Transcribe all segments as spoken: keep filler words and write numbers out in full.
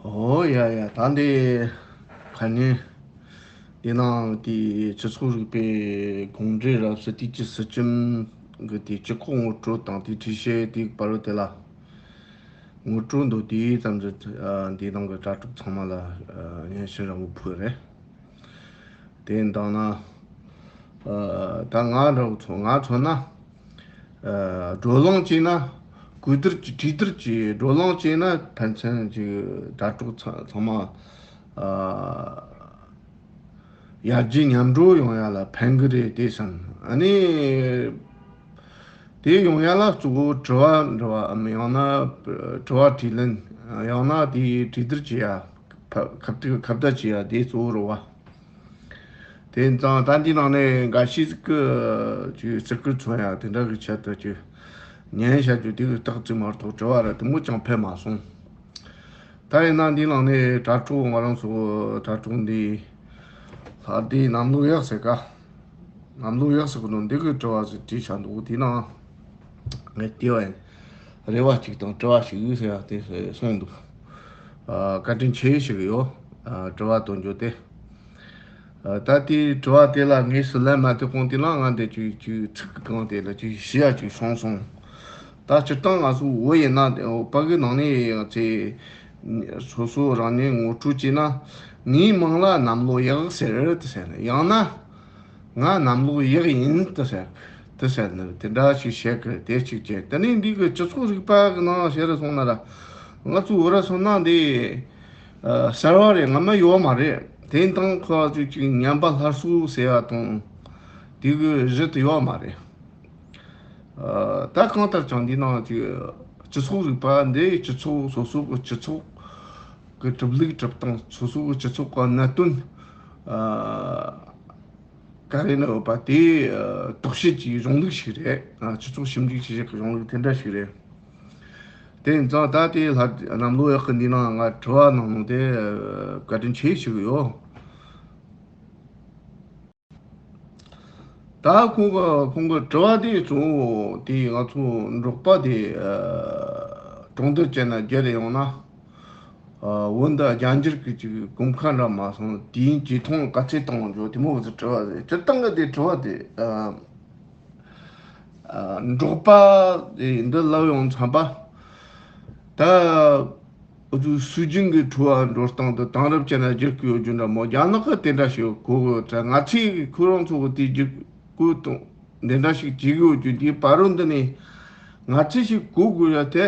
ཨོ་ཡ་ཡ། ད་འདི་ཁ་ཉིན་འདི་ནང་དེའི་སྤྱི་ཚོགས་རིག་པའི་དགོངས་འགྲེལ་རབ་གསལ་དུས་ཀྱི་སྲིད་ཁྲིམས་ཀྱི་དེའི་སྤྱི་ཁོག་ངོ་སྤྲོད་དང་དེའི་འགྲེལ་བཤད་དེའི་བར་དེ་ལ་ངོ་སྤྲོད་འདུག་དེའི་ཙམ་གྱི་འདི་ནང་གི་དྲ་གྲོགས་ཚང་མ་ལ་སྙན་ཞུ་རིང་པོ་ཕུལ་རེད། དེ་འདང་ན། ཨ། ད་ང་འདྲ་བོ་ཚོ་ང་མཚོན་ན། ཨ། བགྲོ་གླེང་བྱས་ན། གོ་བསྡུར་གྱི་གྲོས་བསྡུར་གྱི་བགྲོ་གླེང་བྱས་ན་ཕན་ཚུན་གྱི་དྲ་གྲོགས་ཚང་ཚང་མ། ཨ། ཡར་རྒྱས་མཉམ་འགྲོ་ཡོང་ཡ་ལ་ཕན་གི་རེད་དེ་བསམ། ཨ་ནི། དེ་ཡོང་ཡ་ལ་གཙོ་བོ་དྲི་བ་འདྲི་བའམ་ཡང་ན་དྲི་བ་དྲིས་ལན། ཡང་ན་དེའི་གྲོས་བསྡུར་བྱེད་ཡ། ཁ་ཁ་བརྡ་བྱེད་ཡ་དེ་གཙོ་བོ་རེད་བ། དེ་ཙང་ད་འདི་ནང་ནས་འགའ་ཤས་ཀྱིས་ཅིག་ཟུར་བཀོལ་མཚོན་ཡ་དེ་འདྲ་གི་ཆེད་དུ་ཅིག་ཉན་བྱ་རྒྱུ་དེ་གི་རྟགས་ཅིག་མ་གཏོགས་དྲི་བ་ར་དེ་མོ་ཅང་ཕེབས་མ་སོང་། ད་ཡིན་ན་འདི་ནང་ནས་དྲ་གྲོགས་ང་རང་ཚོ་དྲ་གྲོགས་འདི་ལྷ་སྡེའི་གནམ་ལོ་ཡག་ཟེར་ཀ་གནམ་ལོ་ཡག་ཟེར་གི་འདུག་འདི་གི་དྲི་བ་ཟིག་དྲིས་བྱ་འདུག་དེ་ནང་ངས་དེ་བས་རེ་བ་གཅིག་དང་དྲི་བ་ཞིག་ཡོད་ཟེར་ཡ་དེ་གསུངས་འདུག་ཨ། བཀའ་དྲིན་ཆེ་ཞིག་ཡོད། ཨ། དྲི་བ་དོན་འཇོག་དེ། ཨ། ད་དེའི་དྲི་བ་དེ་ལ་ངས་སུ་ལན་མ་ཐེབས་གོང་དེ་ལ་ང་འདི་ཅིག་ཅིག་ཚིག་གི་སྒང་དེ་ལ་ཅིག་ཞུ་ཡ་ཅིག་བྱུང་སོང་། ད་སྤྱིར་བཏང་ང་ཚོ་བོད་ཡིན་ན་བོད་པ་གི་ནང་ནས་ཡང་ཚེ་སོ་སོ་རང་ཉིད་ངོ་སྤྲོད་བྱས་ན། ངའི་མིང་ལ་གནམ་ལོ་ཡག་ཟེར་དེ་ཟེར་ཡང་ན། ང་གནམ་ལོ་ཡག་ཡིན་དེ་ཟེར། དེ་ཟེར་ནས་དེ་འདྲ་ཞིག་བཤད་གི་དེ་གཅིག་བྱས། དེ་ནས་འདི་གི་སྤྱི་ཚོགས་རིག་པ་གི་ནང་བཤད་ར་སོང་ན་ར། ང་ཚོ་བོད་ར་སོང་ན་འདི་ཨ། གསར་བ་རེད། སྔ་མ་ཡོད་མ་རེད། དེ་དང་ཁོ་ཚོས་ཅིག་ཉམས་པ་སླར་གསོ་ཟེར་བ་དང་དེ་གི་གཞི་དེ་ཡོད་མ་རེད། ཨ། ད་གང་ལྟར་ཀྱང་འདི་ནང་ཅིག་སྤྱི་ཚོགས་རིག་པ་འདི་སྤྱི་ཚོགས་སོ་སོ་གི་སྤྱི་ཚོགས་གི་གྲུབ་ལུགས་གྲུབ་སྟངས། སོ་སོ་གི་སྤྱི་ཚོགས་གི་གནད་དོན། ཨ། ག་རེ་ནི་ཡོད་པ་དེ། ཨ། རྟོག་བཤད་ཀྱི་གཞུང་ལུགས་ཤིག་རེད། ཨ། སྤྱི་ཚོགས་ཞིབ་འཇུག་བྱེད་ཡག་གི་གཞུང་ལུགས་དེ་འདྲ་ཞིག་རེད། དེ་ཡིན་ཙང་ད་དེ་ལྷ་གནམ་ལོ་ཡག་གི་འདི་ནང་ང་དྲི་བ་གནང་ནོ་དེ་བཀའ་དྲིན་ཆེ་ཞུ་གི་ཡོད། ད་ཁོང་གི་ཁོང་གི་དྲི་བ་དེ་གཙོ་བོ་དེ་ང་ཚོ་འབྲོག་པ་དེ་གྲོང་རྡལ་ཅན་ན་བསྒྱུར་ཡོང་ན། ཨ། བོད་འདི་རྒྱ་འགྱུར་གྱི་ཅིག་གོམ་ཁ་འདྲ་མ་སོང་། དུས་ཡུན་ཇེ་ཐུང་ག་ཚོད་བཏང་འགྲོ་དེ་མོ་གི་དྲི་བ་རེད། སྤྱིར་བཏང་གི་དེ་དྲི་བ་དེ། ཨ། ཨ། འབྲོག་པ་དེ་འདི་ལབ་ཡོང་ཙམ་པ། ད་འུ་ཚོའི་སྲོལ་རྒྱུན་གྱི་འཚོ་བ་འགྲོ་སྟངས་དེ་དེང་རབས་ཅན་ལ་བསྒྱུར་གི་ཡོད་རྒྱུ་འདྲ་མོ། རྒྱ་ནག་གི་དེ་འདྲ་ཞིག་གོ་གི། ད་ང་ཚོས་ཁོ་རང་ཚོ་གི་དེ་བསྒྱུར་བཀོད་དང་འདི་འདྲ་ཞིག་བྱེད་གི་ཡོད་རྒྱུ་དེ་བར་རོ་འདི་ནས་ང་ཚོས་ཞིག་གོ་དགོས་ཡ་དེ།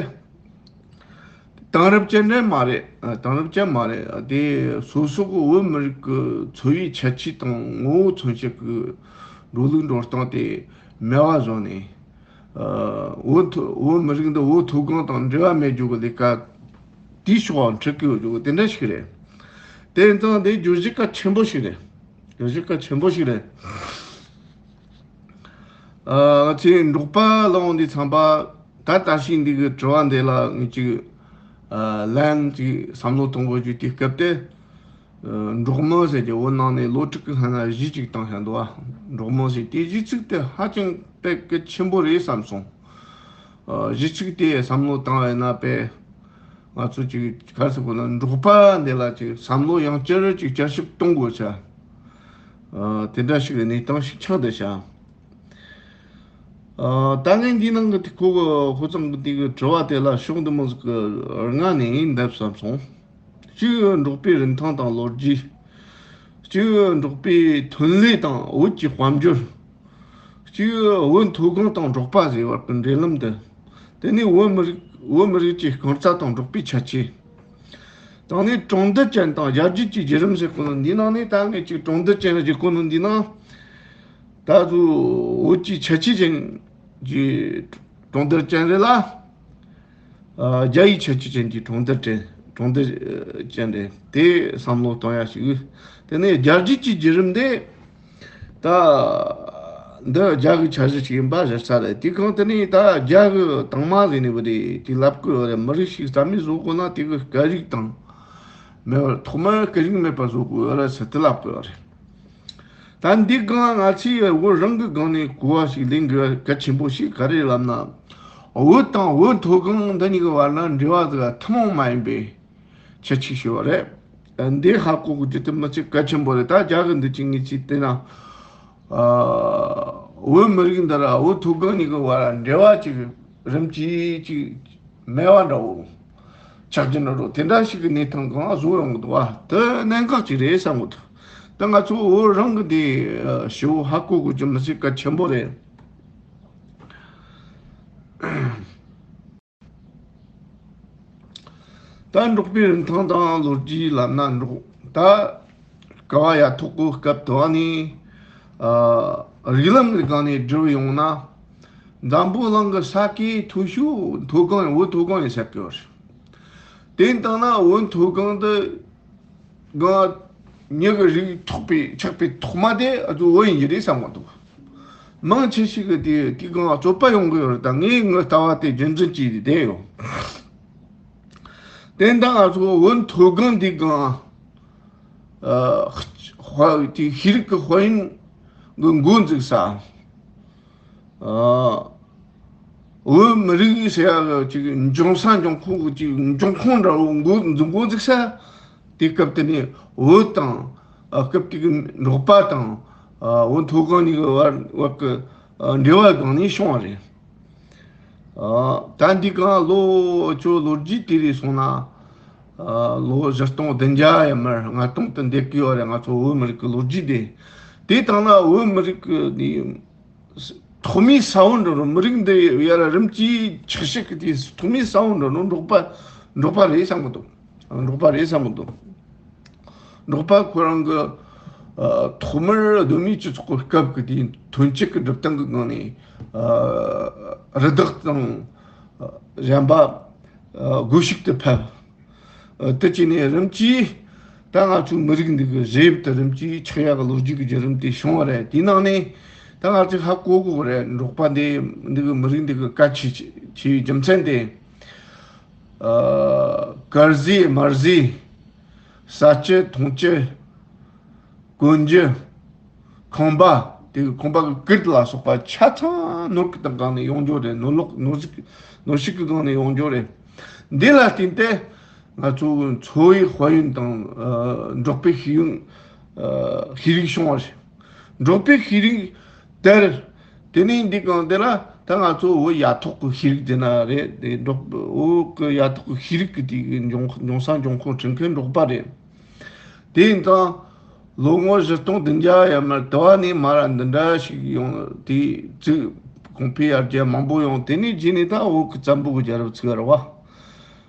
དེང་རབས་ཅན་འདྲ་མ་རེད། ཨ། དེང་རབས་ཅན་མ་རེད། ཨ། དེ་སོ་སོ་གི་བོད་མི་རིགས་ཀྱི་འཚོ་བའི་ཁྱད་ཆོས་དང་ངོ་བོ་མཚོན་བྱེད་ཀྱི་འགྲོ་ལུགས་འགྲོ་སྟངས་དེ་མེད་པ་བཟོ་ནས། ཨ། བོད་མཐོ་བོད་མི་རིགས་འདི་བོད་མཐོ་སྒང་དང་འབྲེལ་བ་མེད་རྒྱུ་གི་ལས་ཀ་དེའི་ཕྱོགས་འཁྲིད་ཀྱི་ཡོད་རྒྱུ་གི་དེ་འདྲ་ཞིག་རེད། དེ་ཡིན་ཙང་དེ་བརྗོད་གཞི་གལ་ཆེན་པོ་ཞིག་རེད། བརྗོད་གཞི་གལ་ཆེན་པོ་ཞིག་རེད། ཨ། ང་ཚོའི་འབྲོག་པ་ལ་འོང་དུས་ཙམ་པ། ད་ལྟ་ཞིག་འདི་གི་དྲི་བ་འདི་ལ་ངས་ཅིག་ཨ། ལན་ཅིག་བསམ་བློ་གཏོང་དགོས་རྒྱུ་དེ་སྐབས་དེ། ཨ། འབྲོག་མི་ཟེར་གྱི་བོད་ནང་ནས་ལོ་དྲུག་གི་སྔོན་ན་གཞས་ཅིག་བཏང་བཞག་འདུག་ཨ། འབྲོག་མི་ཟེར་དེ་གཞས་ཚིག་དེ་ཧ་ཅང་དཔེ་གལ་ཆེན་པོ་རེད་བསམ་སོང་། ཨ། གཞས་ཚིག་དེ་བསམ་བློ་བཏང་བས་ན་དཔེ། ང་ཚོ་ཅིག་ག་རེ་ཟེར་དགོས་ན། འབྲོག་པ་འདི་ལ་ཅིག་བསམ་བློ་ཡང་བསྐྱར་ཅིག་བསྐྱར་ཞིབ་གཏོང་དགོས་ས། ཨ། དེ་འདྲ་ཞིག་གི་གནས་སྟངས་ཤིག་ཆགས་བསྡད་ཤག་ཨ། ད་ངས་འདི་ནང་གི་དེ་ཁོ་གི་ཁོ་ཚང་གི་དེ་གི་དྲི་བ་དེ་ལ་ཕྱོགས་འདི་མོ་ཟིག་གི་ལྔ་ནས་འདེབས་བསམ་སོང་། གཅིག་འབྲོག་པའི་རིན་ཐང་དང་ལོ་རྒྱུས། གཅིག་འབྲོག་པའི་ཐོན་ལས་དང་བོད་ཀྱི་དཔལ་འབྱོར། གཅིག་བོད་མཐོ་སྒང་དང་འབྲོག་པ་ཟེར་བར་གྱི་འབྲེལ་ལམ་དེ། དེ་ནས་བོད་མི་རིགས་བོད་མི་རིགས་ཀྱི་རྐང་རྩ་དང་འབྲོག་པའི་ཁྱད་ཆོས། དང་ནས་གྲོང་རྡལ་ཅན་དང་ཡར་རྒྱས་ཀྱི་བརྒྱུད་རིམ་ཟེར་གོ་ནོ་འདི་ནང་ནས། ད་ངས་ཅིག་གྲོང་རྡལ་ཅན་ཟེར་གོ་ནོ་འདི་ནང་། ད་དུ་བོད་ཀྱི་ཁྱད་ཆོས་ཅན་གྱི་གྲོང་རྡལ་ཅན་རེད་ལ། ཨ། རྒྱ་ཡི་ཁྱད་ཆོས་ཅན་གྱི་གྲོང་རྡལ་ཅན། གྲོང་རྡལ་ཅན་རེད། དེ་བསམ་བློ་གཏོང་ཡ་ཞིག་དེ་ནས་རྒྱ་རྒྱུད་ཀྱི་བརྒྱུད་རིམ་དེ། ད་འདི་རྒྱ་གི་འཆར་གཞི་ཞིག་ཡིན་པ་གཞིར་བཞག་རེད། དེ་གང་དེ་ནས་ད་རྒྱ་གི་དང་མ་ཟེར་ནས་བུ་རེད། དེ་ལབ་དགོས་རེད། མི་རིགས་ཤིག་རྩ་མེད་བཟོ་དགོས་ན་དེ་གི་སྐད་རིགས་དང་མེད་པར། ཐོག་མར་སྐད་རིགས་མེད་པར་བཟོ་དགོས་རེད་ཟེར་དེ་ལབ་དགོས་རེད། ད་འདི་སྒང་ང་ཚོས་བོད་རང་གི་སྒང་ནས་གོ་བ་ཞིག་ལེན་དགོས་གལ་ཆེན་པོ་ཞིག་ག་རེ་ལབ་ན། བོད་དང་བོད་མཐོ་སྒང་འདི་གཉིས་ཀྱི་བར་ན་འབྲེལ་བ་དེ་ཐུན་མོང་མ་ཡིན་པའི་ ཁྱད་ཆོས་ཤིག་ཡོད་རེད། འདི་ཧ་གོ་དགོས་རྒྱུ་དེ་མི་ཚེ་གལ་ཆེན་པོ་རེད། ད་རྒྱ་གི་འདི་ཅིག་ངས་ཅིག་བལྟས་ན། ཨ། བོད་མི་རིགས་འདི་ར་བོད་མཐོ་སྒང་གཉིས་ཀྱི་བར་འབྲེལ་བ་ཅིག་རིམ་གྱིས་ཅིག་མེད་པ་འདྲ་བོ་ཆགས་ཀྱི་འདྲ་བོ། དེ་འདྲ་ཞིག་གི་གནས་སྟངས་གང་བཟོ་ཡོང་གི་འདུག་བ། དེ་གནད་འགག་ཅིག་རེད་བསམ་གི་འདུག་ད་ང་ཚོ་བོད་རང་གི་འདི་ཞེ་པོ་ཧ་གོ་དགོས་རྒྱུ་མི་ཚེ་གལ་ཆེན་པོ་རེད། ད་འབྲོག་པའི་རིན་ཐང་དང་ལོ་རྒྱུས་ལབ་ན་འབྲོག་ད་ཀ་བ་ཡ་ཐོག་གི་སྐབས་དུ་བ་ནས། ཨ། རིགས་ལམ་གྱི་སྒང་ནས་བསྒྲུབས་ཡོང་ན། འཛམ་བུ་གླིང་གི་ས་ཁའི་མཐོ་ཤོས་མཐོ་སྒང་བོད་མཐོ་སྒང་ཡིན་ཟེར་གི་ཡོད་རེད། དེ་ཡིན་དང་ན་བོད་མཐོ་སྒང་དུ་གང་མྱི་གི་རིགས་ཐོགས་པའི་ཆགས་པའི་ཐོག་མ་དེ་ཨ་ཚོ་བོད་ཡིན་གྱི་རེད་བསམ་གི་འདུག་མང་ཆེ་ཞིག་གིས་དེ་དེ་གང་རྩོད་པ་ཡོང་གི་ཡོད་རེད། ད་ངས་ངའི་ལྟ་བ་དེ་རྒྱུན་འཛིན་བྱས་ཏེ་བསྡད་ཡོད། དེ་འདྲ་ང་ཚོ་བོད་མཐོ་སྒང་འདི་གང་ཨ་དཔལ་དེ་ཤེས་རིག་གི་དཔལ་ཡོན་གི་འགོ་འཛུགས་ས། ཨ། བོད་མི་རིགས་ཟེར་ཡ་ཅིག་འབྱུང་ས་འབྱུང་ཁུངས་ཀྱི་འབྱུང་ཁུངས་འདྲ་བོ་འགོ་འཛུགས་འགོ་འཛུགས་ས། དེ་སྐབས་དེ་ནས་བོད་དང་། ཨ། སྐབས་དེ་གི་འབྲོག་པ་དང་། ཨ། བོད་མཐོ་སྒང་གཉིས་ཀྱི་བར་བར་གྱི། ཨ། འབྲེལ་བ་སྒང་ནས་བྱུང་བ་རེད། ཨ། ད་འདི་གང་ལོ་ཅོ་ལོ་རྒྱུས་དེ་རེད་སོང་ན། ཨ། ལོ་བཞི་སྟོང་བདུན་བརྒྱ་ཡར་མར་ལྔ་སྟོང་དུ་འདེད་ཀྱི་ཡོད་རེད། ང་ཚོ་བོད་མི་རིགས་ཀྱི་ལོ་རྒྱུས་དེ། དེ་དང་ན་བོད་མི་རིགས་ཀྱི་ནི་ཐོག་མའི་ས་བོན་འདྲ་བོ། མི་རིགས་འདི་ཡར་རིམ་གྱིས་ཆགས་ཞིག་གི་དེ་ཐོག་མའི་ས་བོན་འདྲ་བོ་འབྲོག་པ། འབྲོག་པ་རེད་བསམ་གི་འདུག་འབྲོག་པ་རེད་བསམ་གི་འདུག་འབྲོག་པ་ཁོ་རང་གི། ཨ། ཐོག་མར་གདོད་མའི་སྤྱི་ཚོགས་ཀྱི་སྐབས་ཀྱི་དེའི་ཐོན་སྐྱེད་ཀྱི་སྒྲུབ་སྟངས་ཀྱི་སྒང་ནས། ཨ། རི་དྭགས་དང་། ཨ། གཞན་པ། ཨ། སྒོ་ཕྱུགས་དེ་ཕབ། ཨ། དེ་བྱས་ནས་རིམ་གྱིས་ད་ང་ཚོའི་མི་རིགས་འདི་གི་གཞི་དབྱིབས་དེ་རིམ་གྱིས་ཆགས་ཡག་གི་ལོ་རྒྱུས་ཀྱི་བརྒྱུད་རིམ་དེ་བྱུང་བ་རེད། དེའི་ནང་ནས་ད་ང་ཚོས་ཧ་གོ་དགོས་རེད། འབྲོག་པ་འདི་འདི་གི་མི་རིགས་འདི་གི་གལ་ཆེ་ཆེ་བའི་རྒྱུ་མཚན་དེ། ཨ། དཀར་ཟས་དམར་ཟས། ཟ་རྒྱུ་འཐུང་རྒྱུ། གོན་རྒྱུ། ཁང་པ། དེ་གི་ཁང་པ་གི་ཀིརྟ་ལ་སོགས་པ་ཆ་ཚང་ནོར་གྱི་སྒང་ནས་ཡོང་རྒྱུ་རེད། ནོར་ལོག་ནོར་ཟིག་ནོར་ཤུགས་ཀྱི་སྒང་ནས་ཡོང་རྒྱུ་རེད། འདི་ལ་བརྟེན་ཏེ་ང་ཚོ་འཚོ་བའི་དཔལ་ཡོན་དང་། ཨ། འབྲོག་པའི་ཤེས་ཡོན། ཨ། ཤེས་རིག་བྱུང་བ་རེད། འབྲོག་པའི་ཤེས་རིག་དེར། དེ་ནས་འདི་གང་དེ་ལ་ད་ང་ཚོ་བོད་ཡ་ཐོག་གི་ཤེས་རིག་དེ་ན་རེད། དེ་འབྲོག་བོད་གི་ཡ་ཐོག་གི་ཤེས་རིག་གི་དེ་གི་འབྱུང་འབྱུང་ས་འབྱུང་ཁུངས་བྲིན་མཁན་འབྲོག་པ་རེད། དེ་ཡིན་ཙང་ལོ་ངོ་བཞི་སྟོང་བདུན་བརྒྱ་ཡར་མར་དུ་བ་ནས་མ་ར་འདི་འདྲ་ཞིག་ཡོང་། དེ་ཚིག་གོང་འཕེལ་ཡར་རྒྱས་མང་པོ་ཡོང་། དེ་ནས་རྗེས་ནས་ད་བོད་གི་བཙན་པོ་གི་རྒྱལ་རབས་ཚུགས་ར་བ།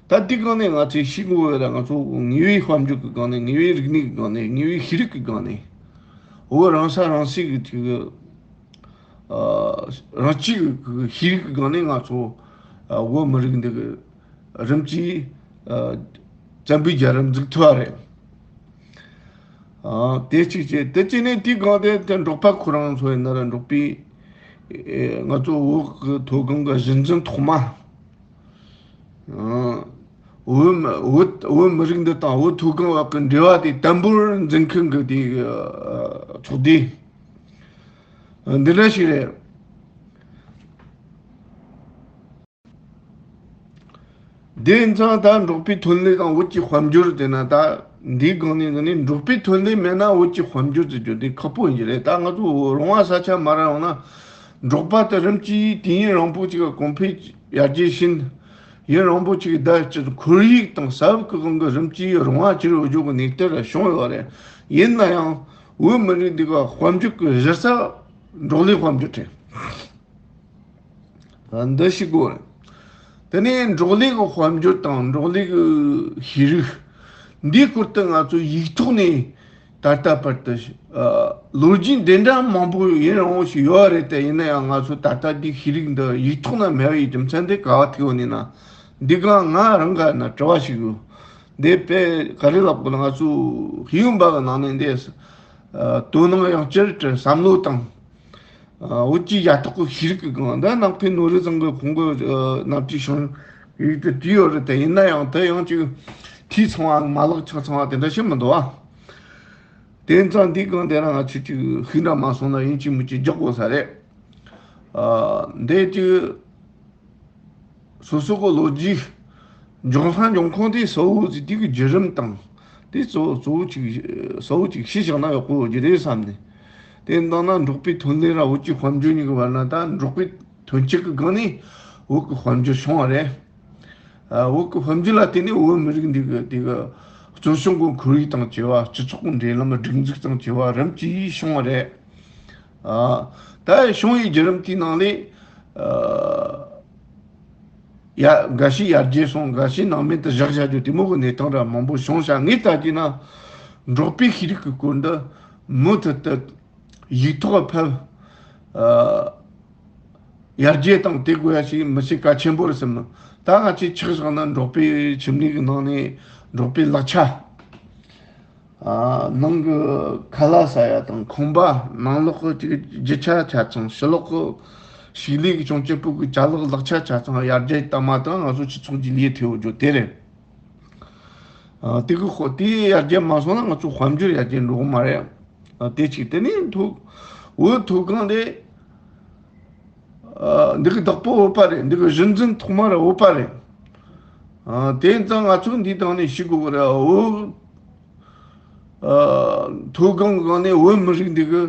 ད་འདི་གང་ནས་ང་ཚོས་ཤེས་དགོས་ཡོད་ར། ང་ཚོ་དངོས་པོའི་དཔལ་འབྱོར་གི་སྒང་ནས། དངོས་པོའི་རིག་གནས་གི་སྒང་ནས། དངོས་པོའི་ཤེས་རིག་གི་སྒང་ནས། བོད་རང་ས་རང་སྲིད་གི་དེ་གི། ཨ། རང་སྤྱི་གི་ཤེས་རིག་གི་སྒང་ནས་ང་ཚོ། ཨ། བོད་མི་རིགས་འདི་གི་རིམ་གྱིས། ཨ། བཙན་པོའི་རྒྱལ་རབས་འཛུགས་ཐུབ་པ་རེད། ཨ། དེ་གཅིག་བྱས། དེ་གཅིག་ནས་དེའི་སྒང་དེ་དེ་འབྲོག་པ་ཁོ་རང་ཚོ་ཡིན་ན་ར། འབྲོག་པའི། ཨེ། ང་ཚོ་བོད་ཀྱི་མཐོ་སྒང་གི་གཞི་འཛིན་ཐོག་མ། ཨ། བོད་མི་བོད་བོད་མི་རིགས་འདི་དང་བོད་མཐོ་སྒང་བར་གྱི་འབྲེལ་བ་དེ་དམ་པོར་འཛིན་མཁན་གྱི་དེ། ཨ། ཚོགས་སྡེ་འདི་འདྲ་ཞིག་རེད། དེ་ཡིན་ཙང་ད་འབྲོག་པའི་ཐོན་ལས་དང་བོད་ཀྱི་དཔལ་འབྱོར་དེ་ན། ད་འདིའི་སྒང་ནས་འདི་ནས་འབྲོག་པའི་ཐོན་ལས་མེད་ན་བོད་ཀྱི་དཔལ་འབྱོར་ཟེར་རྒྱུ་དེ་ཁག་པོ་ཡིན་གྱི་རེད། ད་ང་ཚོ་རོང་བ་ས་ཆ་མ་ར་ཡོང་ན། འབྲོག་པ་དེ་རིམ་གྱིས་དུས་ཡུན་རིང་པོ་ཅིག་གི་གོང་འཕེལ་ཡར་རྒྱས་ཕྱིན། ཡུན་རིང་པོ་ཅིག་གི་ཟླ་གཅིག་ཁོར་ཡུག་དང་ས་བབ་ཀྱི་དབང་གིས་རིམ་གྱིས་རོང་བ་ཅིག་འགྱུར་བའི་གནས་སྟངས་ར་བྱུང་ཡོད་རེད། ཡིན་ན་ཡང་བོད་མི་རིགས་འདི་ག་དཔལ་འབྱོར་གྱི་གཞི་རྩ་འབྲོག་ལས་དཔལ་འབྱོར་རེད། འདི་ཤེས་དགོས་རེད། དེ་ནས་འབྲོག་ལས་ཀྱི་དཔལ་འབྱོར་དང་འབྲོག་ལས་ཀྱི་ཤེས་རིག་འདིའི་སྐོར་དུ་ང་ཚོ་ཡིག་ཐོག་ནས་ད་ལྟ་བར་དུ། ཨ། ལོ་རྒྱུས་འདི་འདྲ་མང་པོ་ཡུན་རིང་བོ་ཞིག་ཡོད་རེད་དེ། ཡིན་ན་ཡང་ང་ཚོ་ད་ལྟ་འདི་ཤེས་རིག་འདི་ཡིག་ཐོག་ན་མེད་པའི་རྒྱུ་མཚན་དེ་ག་བ་ཐུག་ཡོད་ནི་ན། འདི་ག་ང་རང་ག་ན་དྲི་བ་ཞིག་ཡོད། འདི་དཔེ་ག་རེ་ལབ་དགོས་ལ། ང་ཚོ་ཤེས་ཡོན་པ་གི་ནང་ནས་འདི། ཨ། དོ་སྣང་ཡང་བསྐྱར་བསམ་བློ་བཏང་། ཨ། བོད་ཀྱི་ཡ་ཐོག་གི་ཤེས་རིག་གི་སྒང་། ད་ནམ་མཁའི་ནོར་བུ་ཚང་གི་ཁོང་གི། ཨ། ནམ་དུས་བྱུང་ཡིག་དེ་བྲིས་ཡོད་རེད་དེ། ཡིན་ན་ཡང་དེ་ཡང་ཅིག་འཐུས་ཚང་བ། མ་ལག་ཆ་ཚང་བ་དེ་འདྲ་ཞིག་མི་འདུག་ཨ། དེ་ཙང་འདི་སྒང་དེ་རང་ང་ཚོས་ཅིག་ཤེས་འདྲ་མ་སོང་ན་ཡིན་གཅིག་མིན་གཅིག་རྒྱག་དགོས་ས་རེད། ཨ། འདི་ཅིག་སོ་སོ་གི་ལོ་རྒྱུས། འབྱུང་ལྷ་འབྱུང་ཁུངས་དེ་གསལ་བོ་ཟིག་དེ་གི་བརྒྱུད་རིམ་དང་། དེ་གཙོ་བོ་གཙོ་བོ་ཅིག་གསལ་བོ་ཅིག་ཤེས་བཞག་ན་ཡག་པོ་ཡོད་རྒྱུ་རེད་བསམ་ནས། དེ་འདང་ན་འབྲོག་པའི་ཐོན་ལས་ར་བོད་ཀྱི་དཔལ་འབྱོར་གཉིས་ཀྱི་བར་ན་ད་འབྲོག་པའི་ཐོན་སྐྱེད་ཀྱི་སྒང་ནས་བོད་ཀྱི་དཔལ་འབྱོར་བྱུང་བ་རེད། ཨ། བོད་ཀྱི་དཔལ་འབྱོར་ལ་བརྟེན་ནས་བོད་མི་རིགས་འདི་གི་དེ་གི་གཙོ་སྐྱོང་གི་ཁོར་ཡུག་དང་བཅས་པ། སྤྱི་ཚོགས་ཀྱི་འབྲེལ་ལམ་སྒྲིག་འཛུགས་དང་བཅས་པ་རིམ་གྱིས་བྱུང་བ་རེད། ཨ། ད་བྱུང་བའི་བརྒྱུད་རིམ་དེའི་ནང་ལས། ཨ། ཡ། འགའ་ཞིག་ཡར་རྒྱས་སོང་། འགའ་ཞིག་སྣང་མེད་དུ་བཞག་བཞག་རྒྱུ་དེ་མོ་གི་གནས་སྟངས་ར་མང་པོ་བྱུང་ཤག་ངས་ལྟ་རྒྱུ་ན། འབྲོག་པའི་ཤེས་རིག་གི་སྐོར་འདི་མུ་མཐུད་དུ་ཡིག་ཐོག་ཕེབས། ཨ། ཡར་རྒྱས་བཏང་དེ་དགོས་ཡ་ཞིག་མི་བྱེད་གལ་ཆེན་པོ་རེད་བསམ། ད་ང་ཚོས་ཆ་བཞག་ན་འབྲོག་པའི་ཁྱིམ་ནས་གི་ནང་ནས་འབྲོག་པའི་ལག་ཆ། ཨ། ནང་གི་ཁ་ལག་ཟ་ཡ་དང་ཁང་པ། ནང་ལོགས་གི་ཅིག་རྒྱུ་ཆ་ཆ་ཚང་། ཕྱི་ལོགས་གི་ཕྱུགས་ལས་ཀྱི་ཅུང་སྐྱིད་པོ་གི་ཅ་ལག་ལག་ཆ་ཆ་ཚང་ཡར་རྒྱས་བཏང་མ་བཏང་ང་ཚོ་སྤྱི་ཚོགས་ཀྱི་ལས་ཐེ་བོ་རྒྱུ་དེ་རེད། ཨ། དེ་གི་ཁོ་དེ་ཡར་རྒྱས་མ་སོང་ན་ང་ཚོ་དཔལ་འབྱོར་ཡར་རྒྱས་འགྲོ་གི་མ་རེད། ཨ། དེ་གཅིག་དེ་ནས་མཐོ། བོད་མཐོ་སྒང་དེ། ཨ། འདི་གི་བདག་པོ་བོད་པ་རེད། འདི་གི་གཞི་འཛིན་ཐོག་མ་ར་བོད་པ་རེད། ཨ། དེ་ཙང་ང་ཚོ་འདི་དང་ནས་ཤི་དགོས་གི་རེད། བོད། ཨ། མཐོ་སྒང་གི་སྒང་ནས་བོད་མི་རིགས་འདི་གི་